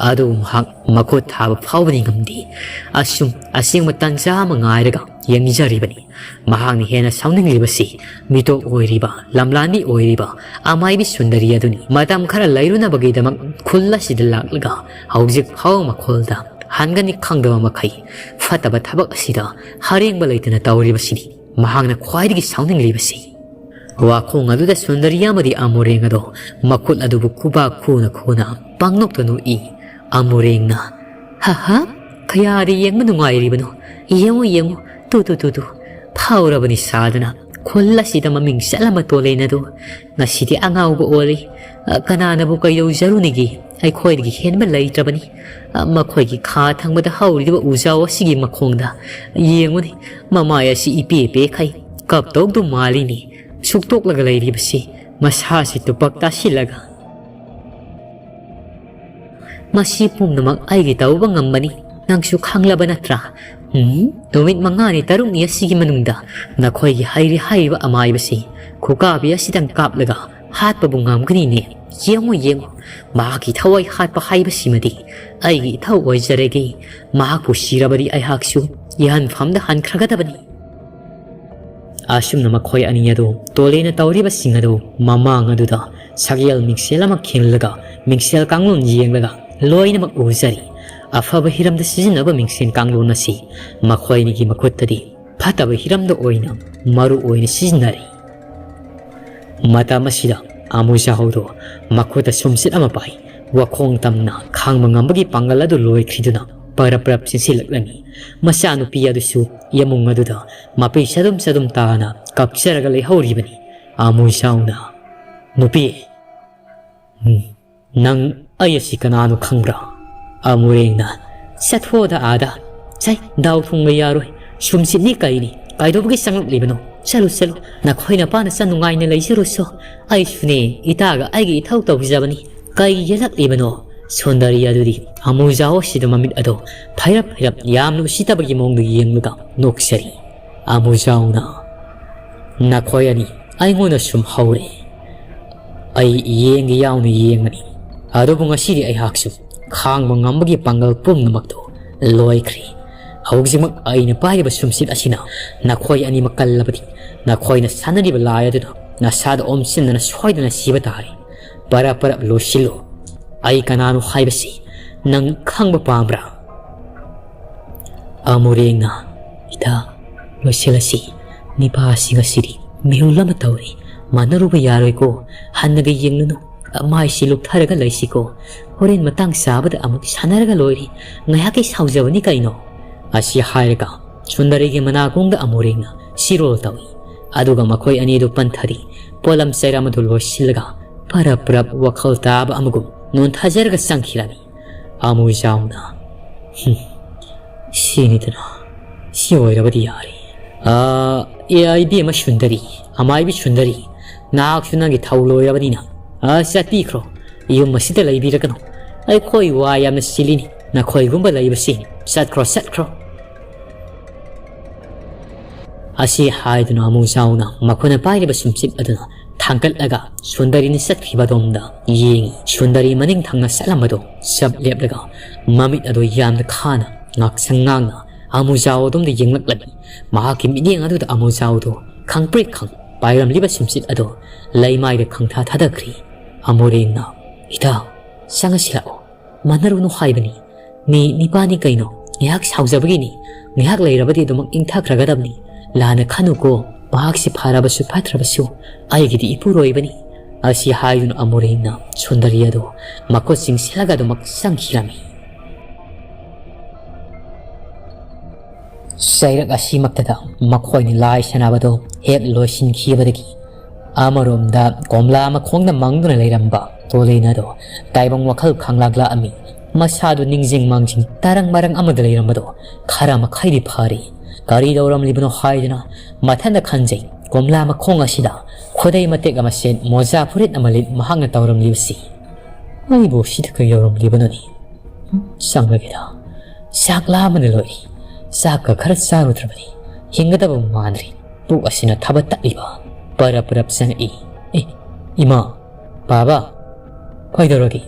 ꯑꯗꯨꯕꯨ ꯃꯍꯥꯛ ꯃꯈꯨꯠ ꯊꯥꯕ ꯐꯥꯎꯕꯗꯤ ꯉꯝꯗꯦ꯫ ꯑꯁꯨꯝ ꯑꯁꯦꯡꯕ ꯇꯥꯟꯖꯥ ꯑꯃ ꯉꯥꯏꯔꯒ ꯌꯦꯡꯖꯔꯤꯕꯅꯤ꯫ ꯃꯍꯥꯛꯅ ꯍꯦꯟꯅ ꯁꯥꯎꯅꯤꯡꯂꯤꯕꯁꯤ ꯃꯤꯇꯣꯞ ꯑꯣꯏꯔꯤꯕ, ꯂꯝꯂꯥꯟꯕꯤ ꯑꯣꯏꯔꯤꯕ ꯑꯃꯥꯏꯕꯤ ꯁꯨꯟꯗꯔꯤ ꯑꯗꯨꯅꯤ꯫ ꯃꯇꯝ ꯈꯔ ꯂꯩꯔꯨꯅꯕꯒꯤꯗꯃꯛ ꯈꯨꯜ ꯑꯁꯤꯗ ꯂꯥꯛꯂꯒ ꯍꯧꯖꯤꯛ ꯐꯥꯎꯕ ꯃꯈꯣꯜꯗ ꯍꯟꯒꯅꯤ ꯈꯪꯗꯕ ꯃꯈꯩ ꯐꯠꯇꯕ ꯊꯕꯛ ꯑꯁꯤꯗ ꯍꯔꯦꯡꯕ ꯂꯩꯇꯅ ꯇꯧꯔꯤꯕꯁꯤꯅꯤ ꯃꯍꯥꯛꯅ ꯈ꯭ꯋꯥꯏꯗꯒꯤ ꯁꯥꯎꯅꯤꯡꯂꯤꯕꯁꯤ꯫ ꯋꯥꯈꯣꯡ ꯑꯗꯨꯗ ꯁꯨꯟꯗꯔꯤ ꯑꯃꯗꯤ ꯑꯃꯨꯔꯦꯡ ꯑꯗꯣ ꯃꯈꯨꯠ ꯑꯗꯨꯕꯨ ꯈꯨꯕꯥꯛ ꯈꯨꯅ ꯈꯨꯅ ꯄꯪꯅꯣꯛꯇ ꯅꯣꯛꯏ꯫ ꯑꯃꯨꯔꯦꯡꯅ, "ꯍꯥ ꯍꯥ, ꯀꯌꯥꯗ ꯌꯦꯡꯕ ꯅꯨꯡꯉꯥꯏꯔꯤꯕꯅꯣ? ꯌꯦꯡꯉꯨ, ꯌꯦꯡꯉꯨ, ꯇꯨ, ꯇꯨ, ꯇꯨ, ꯇꯨ꯫ ꯐꯥꯎꯔꯕꯅꯤ ꯁꯥꯗꯅ ꯈꯨꯜ ꯑꯁꯤꯗ ꯃꯃꯤꯡ ꯆꯠꯂꯝꯕ ꯇꯣꯂꯦꯟ ꯑꯗꯨ ꯉꯁꯤꯗꯤ ꯑꯉꯥꯎꯕ ꯑꯣꯜꯂꯤ꯫ ꯑ, ꯀꯅꯥꯅꯕꯨ ꯀꯩꯗꯧꯖꯔꯨꯅꯤꯒꯦ? ꯑꯩꯈꯣꯏꯗꯒꯤ ꯍꯦꯟꯕ ꯂꯩꯇ꯭ꯔꯕꯅꯤ꯫ ꯑ, ꯃꯈꯣꯏꯒꯤ ꯈꯥ ꯊꯪꯕꯗ ꯍꯧꯔꯤꯕ ꯎꯖꯥꯎ ꯑꯁꯤꯒꯤ ꯃꯈꯣꯡꯗ ꯌꯦꯡꯉꯨꯅꯦ, ꯃꯃꯥꯏ ꯑꯁꯤ ꯏꯄꯦ ꯄꯦꯈꯩ ꯀꯞꯇꯧꯗꯨ ꯃꯥꯜꯂꯤꯅꯦ꯫ ꯁꯨꯛꯇꯣꯛꯂꯒ ꯂꯩꯔꯤꯕꯁꯤ ꯃꯁꯥꯁꯤ ꯇꯨꯄꯛ ꯇꯥꯁꯤꯜꯂꯒ꯫ ꯃꯁꯤ ꯄꯨꯝꯅꯃꯛ ꯑꯩꯒꯤ ꯇꯧꯕ ꯉꯝꯕꯅꯤ, ꯅꯪꯁꯨ ꯈꯪꯂꯕ ꯅꯠꯇ꯭ꯔꯥ? ꯎꯝ, ꯅꯨꯃꯤꯠ ꯃꯉꯥꯅꯤ ꯇꯔꯨꯛꯅꯤ ꯑꯁꯤꯒꯤ ꯃꯅꯨꯡꯗ ꯅꯈꯣꯏꯒꯤ ꯍꯩꯔꯤ ꯍꯥꯏꯔꯤꯕ ꯑꯃꯥꯏꯕꯁꯤ ꯈꯨꯀꯥꯕꯤ ꯑꯁꯤꯗꯪ ꯀꯥꯞꯂꯒ ꯍꯥꯠꯄꯕꯨ ꯉꯝꯒꯅꯤꯅꯦ꯫ ꯌꯦꯡꯉꯨ, ꯌꯦꯡꯉꯨ, ꯃꯍꯥꯛꯀꯤ ꯊꯋꯥꯏ ꯍꯥꯠꯄ ꯍꯥꯏꯕꯁꯤꯃꯗꯤ ꯑꯩꯒꯤ ꯏꯊꯧ ꯑꯣꯏꯖꯔꯒꯦ꯫ ꯃꯍꯥꯛꯄꯨ ꯁꯤꯔꯕꯗꯤ ꯑꯩꯍꯥꯛꯁꯨ ꯌꯦꯍꯟꯐꯝꯗ ꯍꯟꯈ꯭ꯔꯒꯗꯕꯅꯤ꯫ ꯑꯁꯨꯝꯅ ꯃꯈꯣꯏ ꯑꯅꯤ ꯑꯗꯨ ꯇꯣꯂꯦꯅ ꯇꯧꯔꯤꯕꯁꯤꯡ ꯑꯗꯨ ꯃꯃꯥꯡ ꯑꯗꯨꯗ ꯁꯛꯌꯦꯜ ꯃꯤꯡꯁꯦꯜ ꯑꯃ ꯈꯤꯜꯂꯒ ꯃꯤꯡꯁꯦꯜ ꯀꯥꯡꯂꯣꯟ ꯌꯦꯡꯂꯒ ꯂꯣꯏꯅꯃꯛ ꯎꯖꯔꯤ꯫ ꯑꯐꯕ ꯍꯤꯔꯝꯗ ꯁꯤꯖꯤꯟꯅꯕ ꯃꯤꯡꯁꯦꯜ ꯀꯥꯡꯂꯣꯟ ꯑꯁꯤ ꯃꯈꯣꯏ ꯑꯅꯤꯒꯤ ꯃꯈꯨꯠꯇꯗꯤ ꯐꯠꯇꯕ ꯍꯤꯔꯝꯗ ꯑꯣꯏꯅ ꯃꯔꯨ ꯑꯣꯏꯅ ꯁꯤꯖꯤꯟꯅꯔꯤ꯫ ꯃꯇꯝ ꯑꯁꯤꯗ ꯑꯃꯨꯖꯥꯍꯧꯗꯣ ꯃꯈꯨꯠꯇ ꯁꯨꯝꯁꯤꯠ ꯑꯃ ꯄꯥꯏ꯫ ꯋꯥꯈꯣꯡ ꯇꯝꯅ ꯈꯥꯡꯕ ꯉꯝꯕꯒꯤ ꯄꯥꯡꯒꯜ ꯑꯗꯨ ꯂꯣꯏꯈ꯭ꯔꯤꯗꯨꯅ ꯄꯔꯞ ꯄꯔꯞ ꯆꯦꯟꯁꯤꯜꯂꯛꯂꯝꯃꯤ꯫ ꯃꯆꯥꯅꯨꯄꯤ ꯑꯗꯨꯁꯨ ꯌꯦꯃꯨꯡ ꯑꯗꯨꯗ ꯃꯄꯤ ꯆꯗꯨꯝ ꯆꯗꯨꯝ ꯇꯥꯅ ꯀꯞꯆꯔꯒ ꯂꯩꯍꯧꯔꯤꯕꯅꯤ꯫ ꯑꯃꯨꯖꯥꯎꯅ, "ꯅꯨꯄꯤ, ꯎꯝ, ꯅꯪ ꯑꯩ ꯑꯁꯤ ꯀꯅꯥꯅꯣ ꯈꯪꯕ꯭ꯔꯥ?" ꯑꯃꯨꯔꯦꯡꯅ, "ꯆꯠꯊꯣꯛꯑꯗ ꯑꯥꯗ꯫ ꯁꯩ, ꯗꯥꯎ ꯊꯨꯝꯒ ꯌꯥꯔꯣꯏ꯫ ꯁꯨꯝꯁꯤꯠꯅꯤ ꯀꯩꯅꯤ, ꯀꯩꯗꯧꯕꯒꯤ ꯆꯪꯂꯛꯂꯤꯕꯅꯣ? "ꯆꯠꯂꯨ, ꯆꯠꯂꯨ, ꯅꯈꯣꯏ ꯅꯄꯥꯅ ꯆꯠ ꯅꯨꯡꯉꯥꯏꯅ ꯂꯩꯖꯔꯨꯁꯣ꯫ ꯑꯩꯁꯨꯅꯦ, ꯏꯇꯥꯒ ꯑꯩꯒꯤ ꯏꯊꯧ ꯇꯧꯖꯕꯅꯤ꯫ ꯀꯩ ꯌꯦꯜꯂꯛꯂꯤꯕꯅꯣ?" ꯁꯨꯟꯗꯔꯤ ꯑꯗꯨꯗꯤ ꯑꯃꯨꯖꯥꯎ ꯑꯁꯤꯗ ꯃꯃꯤꯠ ꯑꯗꯣ ꯐꯩꯔꯞ ꯐꯩꯔꯞ ꯌꯥꯝꯅ ꯎꯁꯤꯠꯇꯕꯒꯤ ꯃꯑꯣꯡꯗ ꯌꯦꯡꯂꯒ ꯅꯣꯛꯆꯔꯤ꯫ ꯑꯃꯨꯖꯥꯎꯅ, "ꯅꯈꯣꯏ ꯑꯅꯤ ꯑꯩꯉꯣꯟꯗ ꯁꯨꯝ ꯍꯧꯔꯦ꯫ ꯑꯩ ꯌꯦꯡꯒꯦ ꯌꯥꯎꯅ ꯌꯦꯡꯕꯅꯤ, ꯑꯗꯨꯕꯨ ꯉꯁꯤꯗꯤ ꯑꯩꯍꯥꯛꯁꯨ ꯈꯥꯡꯕ ꯉꯝꯕꯒꯤ ꯄꯥꯡꯒꯜ ꯄꯨꯝꯅꯃꯛꯇꯣ ꯂꯣꯏꯈ꯭ꯔꯦ꯫ ꯍꯧꯖꯤꯛꯃꯛ ꯑꯩꯅ ꯄꯥꯏꯔꯤꯕ ꯁꯨꯝꯁꯤꯠ ꯑꯁꯤꯅ ꯅꯈꯣꯏ ꯑꯅꯤꯃꯛ ꯀꯜꯂꯕꯗꯤ, ꯅꯈꯣꯏꯅ ꯁꯥꯟꯅꯔꯤꯕ ꯂꯥꯏ ꯑꯗꯨꯅ ꯅꯁꯥꯗ ꯑꯣꯝꯁꯤꯟꯗꯅ ꯁꯣꯏꯗꯅ ꯁꯤꯕ ꯇꯥꯔꯦ꯫ ꯄꯔꯞ ꯄꯔꯞ ꯂꯣꯏꯁꯤꯜꯂꯨ꯫ ꯑꯩ ꯀꯅꯥꯅꯣ ꯍꯥꯏꯕꯁꯤ ꯅꯪ ꯈꯪꯕ ꯄꯥꯝꯕ꯭ꯔꯥ?" ꯑꯃꯨꯔꯦꯡꯅ, "ꯏꯇꯥ, ꯂꯣꯏꯁꯤꯜꯂꯁꯤ꯫ ꯅꯤꯄꯥ ꯑꯁꯤ ꯉꯁꯤꯗꯤ ꯃꯤꯍꯨꯜ ꯑꯃ ꯇꯧꯔꯦ꯫ ꯃꯥꯟꯅꯔꯨꯕ ꯌꯥꯔꯣꯏꯀꯣ꯫ ꯍꯟꯅꯒ ꯌꯦꯡꯂꯨꯅꯨ꯫ ꯃꯥꯏꯁꯤ ꯂꯨꯞꯊꯔꯒ ꯂꯩꯁꯤꯀꯣ꯫ ꯍꯣꯔꯦꯟ ꯃꯇꯥꯡ ꯆꯥꯕꯗ ꯑꯃꯨꯛ ꯁꯥꯟꯅꯔꯒ ꯂꯣꯏꯔꯦ꯫ ꯉꯥꯏꯍꯥꯛꯀꯤ ꯁꯥꯎꯖꯕꯅꯤ ꯀꯩꯅꯣ?" ꯑꯁꯤ ꯍꯥꯏꯔꯒ ꯁꯨꯟꯗꯔꯤꯒꯤ ꯃꯅꯥꯀꯣꯡꯗ ꯑꯃꯨꯔꯦꯡꯅ ꯁꯤꯔꯣꯜ ꯇꯧꯏ꯫ ꯑꯗꯨꯒ ꯃꯈꯣꯏ ꯑꯅꯤꯗꯨ ꯄꯟꯊꯔꯤ꯫ ꯄꯣꯠꯂꯝ ꯆꯩꯔꯝ ꯑꯗꯨ ꯂꯣꯏꯁꯤꯜꯂꯒ ꯄꯔꯞ ꯄꯔꯞ ꯋꯥꯈꯜ ꯇꯥꯕ ꯑꯃꯒꯨꯝ ꯅꯣꯟꯊꯖꯔꯒ ꯆꯪꯈꯤꯔꯝꯃꯤ꯫ ꯑꯃꯨꯖꯥꯎꯅ, "ꯍꯨꯝ, ꯁꯤꯅꯤꯗꯅ, ꯁꯤ ꯑꯣꯏꯔꯕꯗꯤ ꯌꯥꯔꯦ꯫ ꯑꯥ, ꯑꯦ, ꯏꯕꯦꯝꯃ ꯁꯨꯟꯗꯔꯤ, ꯑꯃꯥꯏꯕꯤ ꯁꯨꯟꯗꯔꯤ, ꯅꯍꯥꯛꯁꯨ ꯅꯪꯒꯤ ꯊꯧ ꯂꯣꯏꯔꯕꯅꯤꯅ, ꯑꯥ, ꯆꯠꯄꯤꯈ꯭ꯔꯣ꯫ ꯌꯨꯝ ꯑꯁꯤꯗ ꯂꯩꯕꯤꯔꯒꯅꯨ꯫ ꯑꯩꯈꯣꯏ ꯋꯥ ꯌꯥꯝꯅ ꯁꯤꯜꯂꯤꯅꯤ, ꯅꯈꯣꯏꯒꯨꯝꯕ ꯂꯩꯕꯁꯤ꯫ ꯆꯠꯈ꯭ꯔꯣ, ꯆꯠꯈ꯭ꯔꯣ꯫" ꯑꯁꯤ ꯍꯥꯏꯗꯨꯅ ꯑꯃꯨꯖꯥꯎꯅ ꯃꯈꯣꯏꯅ ꯄꯥꯏꯔꯤꯕ ꯁꯨꯝꯁꯤꯠ ꯑꯗꯨꯅ ꯊꯥꯡꯒꯠꯂꯒ ꯁꯨꯟꯗꯔꯤꯅ ꯆꯠꯈꯤꯕ ꯑꯗꯣꯝꯗ ꯌꯦꯡꯉꯤ꯫ ꯁꯨꯟꯗꯔꯤ ꯃꯅꯤꯡ ꯊꯪꯅ ꯆꯠꯂꯝꯕꯗꯣ ꯆꯞ ꯂꯦꯞꯂꯒ ꯃꯃꯤꯠ ꯑꯗꯨ ꯌꯥꯝꯅ ꯈꯥꯅ ꯉꯥꯛꯁꯪ ꯉꯥꯡꯅ ꯑꯃꯨꯖꯥꯎ ꯑꯗꯣꯝꯗ ꯌꯦꯡꯂꯛꯂꯝꯃꯤ꯫ ꯃꯍꯥꯛꯀꯤ ꯃꯤꯠꯌꯦꯡ ꯑꯗꯨꯗ ꯑꯃꯨꯖꯥꯎꯗꯨ ꯈꯪꯄ꯭ꯔꯦꯛ ꯈꯪ ꯄꯥꯏꯔꯝꯂꯤꯕ ꯁꯨꯝꯁꯤꯠ ꯑꯗꯨ ꯂꯩꯃꯥꯏꯗ ꯈꯪꯊꯥ ꯊꯥꯗꯈ꯭ꯔꯤ꯫ ꯑꯃꯨꯔꯦꯡꯅ, "ꯏꯇꯥꯎ, ꯆꯪꯉꯁꯤ ꯂꯥꯛꯑꯣ꯫ ꯃꯥꯟꯅꯔꯨꯅꯨ ꯍꯥꯏꯕꯅꯤ꯫ ꯃꯤ ꯅꯤꯄꯥꯅꯤ ꯀꯩꯅꯣ, ꯉꯥꯏꯍꯥꯛ ꯁꯥꯎꯖꯕꯒꯤꯅꯤ꯫ ꯉꯥꯏꯍꯥꯛ ꯂꯩꯔꯕꯗꯤ ꯑꯗꯨꯃꯛ ꯏꯪꯊꯈ꯭ꯔꯒꯗꯕꯅꯤ꯫ ꯂꯥꯟꯅ ꯈꯟꯅꯨꯀꯣ, ꯃꯍꯥꯛꯁꯤ ꯐꯔꯕꯁꯨ ꯐꯠꯇ꯭ꯔꯕꯁꯨ ꯑꯩꯒꯤꯗꯤ ꯏꯄꯨꯔꯣꯏꯕꯅꯤ꯫" ꯑꯁꯤ ꯍꯥꯏꯗꯨꯅ ꯑꯃꯨꯔꯦꯡꯅ ꯁꯨꯟꯗꯔꯤ ꯑꯗꯨ ꯃꯈꯨꯠ ꯆꯤꯡꯁꯤꯜꯂꯒ ꯑꯗꯨꯃꯛ ꯆꯪꯈꯤꯔꯝꯃꯤ꯫ ꯆꯩꯔꯛ ꯑꯁꯤꯃꯛꯇꯗ ꯃꯈꯣꯏꯅ ꯂꯥꯏ ꯁꯥꯟꯅꯕꯗꯨ ꯍꯦꯛ ꯂꯣꯏꯁꯤꯟꯈꯤꯕꯗꯒꯤ ꯑꯃꯔꯣꯝꯗ ꯀꯣꯝꯂꯥ ꯃꯈꯣꯡꯗ ꯃꯪꯗꯨꯅ ꯂꯩꯔꯝꯕ ꯇꯣꯂꯦꯟ ꯑꯗꯣ ꯇꯥꯏꯕꯪ ꯋꯥꯈꯜ ꯈꯪꯂꯥꯛꯂꯛꯑꯝꯃꯤ꯫ ꯃꯁꯥꯗꯨ ꯅꯤꯡꯖꯤꯡ ꯃꯥꯡꯖꯤꯡ ꯇꯔꯪ ꯃꯔꯪ ꯑꯃꯗ ꯂꯩꯔꯝꯕꯗꯣ ꯈꯔ ꯃꯈꯩꯗꯤ ꯐꯔꯦ꯫ ꯀꯔꯤ ꯇꯧꯔꯝꯂꯤꯕꯅꯣ ꯍꯥꯏꯗꯨꯅ ꯃꯊꯟꯇ ꯈꯟꯖꯩ꯫ ꯀꯣꯝꯂꯥ ꯃꯈꯣꯡ ꯑꯁꯤꯗ ꯈꯨꯗꯩ ꯃꯇꯦꯛ ꯑꯃ ꯁꯦꯠ, ꯃꯣꯖꯥ ꯐꯨꯔꯤꯠ ꯑꯃ ꯂꯤꯠ ꯃꯍꯥꯛꯅ ꯇꯧꯔꯝꯂꯤꯕꯁꯤ꯫ ꯑꯩꯕꯨ ꯁꯤꯗ ꯀꯩꯗꯧꯔꯝꯂꯤꯕꯅꯣꯅꯦ? ꯆꯪꯂꯒꯦꯗ꯫ ꯆꯥꯛ ꯂꯥꯝꯕꯅ ꯂꯣꯏꯔꯦ꯫ ꯆꯥꯛꯀ ꯈꯔ ꯆꯥꯔꯨꯗ꯭ꯔꯕꯗꯤ ꯍꯤꯡꯒꯗꯕ ꯃꯥꯟꯗ꯭ꯔꯦ꯫ ꯄꯨꯛ ꯑꯁꯤꯅ ꯊꯕꯛ ꯇꯠꯂꯤꯕ꯫ ꯄꯔꯞ ꯄꯔꯞ ꯆꯪꯉꯛꯏ꯫ ꯑꯦ, ꯏꯃꯥ, ꯕꯥꯕꯥ, ꯀꯩꯗꯧꯔꯒꯦ?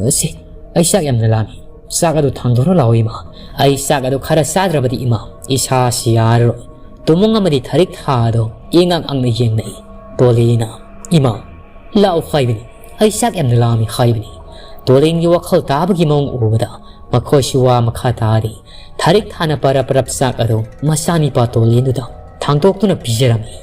ꯁꯦ, ꯑꯩ ꯆꯥꯛ ꯌꯥꯝꯅ ꯂꯥꯝꯃꯤ꯫ ꯆꯥꯛ ꯑꯗꯨ ꯊꯥꯡꯗꯣꯔꯣ ꯂꯥꯛꯑꯣ ꯏꯃꯥ꯫ ꯑꯩ ꯆꯥꯛ ꯑꯗꯨ ꯈꯔ ꯆꯥꯗ꯭ꯔꯕꯗꯤ ꯏꯃꯥ, ꯏꯁꯥꯁꯤ ꯌꯥꯔꯔꯣꯏ꯫ ꯇꯨꯃꯨꯡ ꯑꯃꯗꯤ ꯊꯔꯤꯛ ꯊꯥ ꯑꯗꯨ ꯏꯉꯛ ꯉꯛꯅ ꯌꯦꯡꯅꯩ꯫ ꯇꯣꯂꯤꯅ, ꯏꯃꯥ, ꯂꯥꯛꯑꯣ ꯍꯥꯏꯕꯅꯤ꯫ ꯑꯩ ꯆꯥꯛ ꯌꯥꯝꯅ ꯂꯥꯝꯃꯤ ꯍꯥꯏꯕꯅꯤ꯫ ꯇꯣꯂꯤꯟꯒꯤ ꯋꯥꯈꯜ ꯇꯥꯕꯒꯤ ꯃꯑꯣꯡ ꯎꯕꯗ ꯃꯈꯣꯏꯁꯨ ꯋꯥ ꯃꯈꯥ ꯇꯥꯔꯤ꯫ ꯊꯔꯤꯛ ꯊꯥꯅ ꯄꯔꯞ ꯄꯔꯞ ꯆꯥꯛ ꯑꯗꯨ ꯃꯆꯥꯅꯤꯄꯥ ꯇꯣꯂꯤꯟꯗꯨꯗ ꯊꯥꯡꯗꯣꯛꯇꯨꯅ ꯄꯤꯖꯔꯝꯃꯤ꯫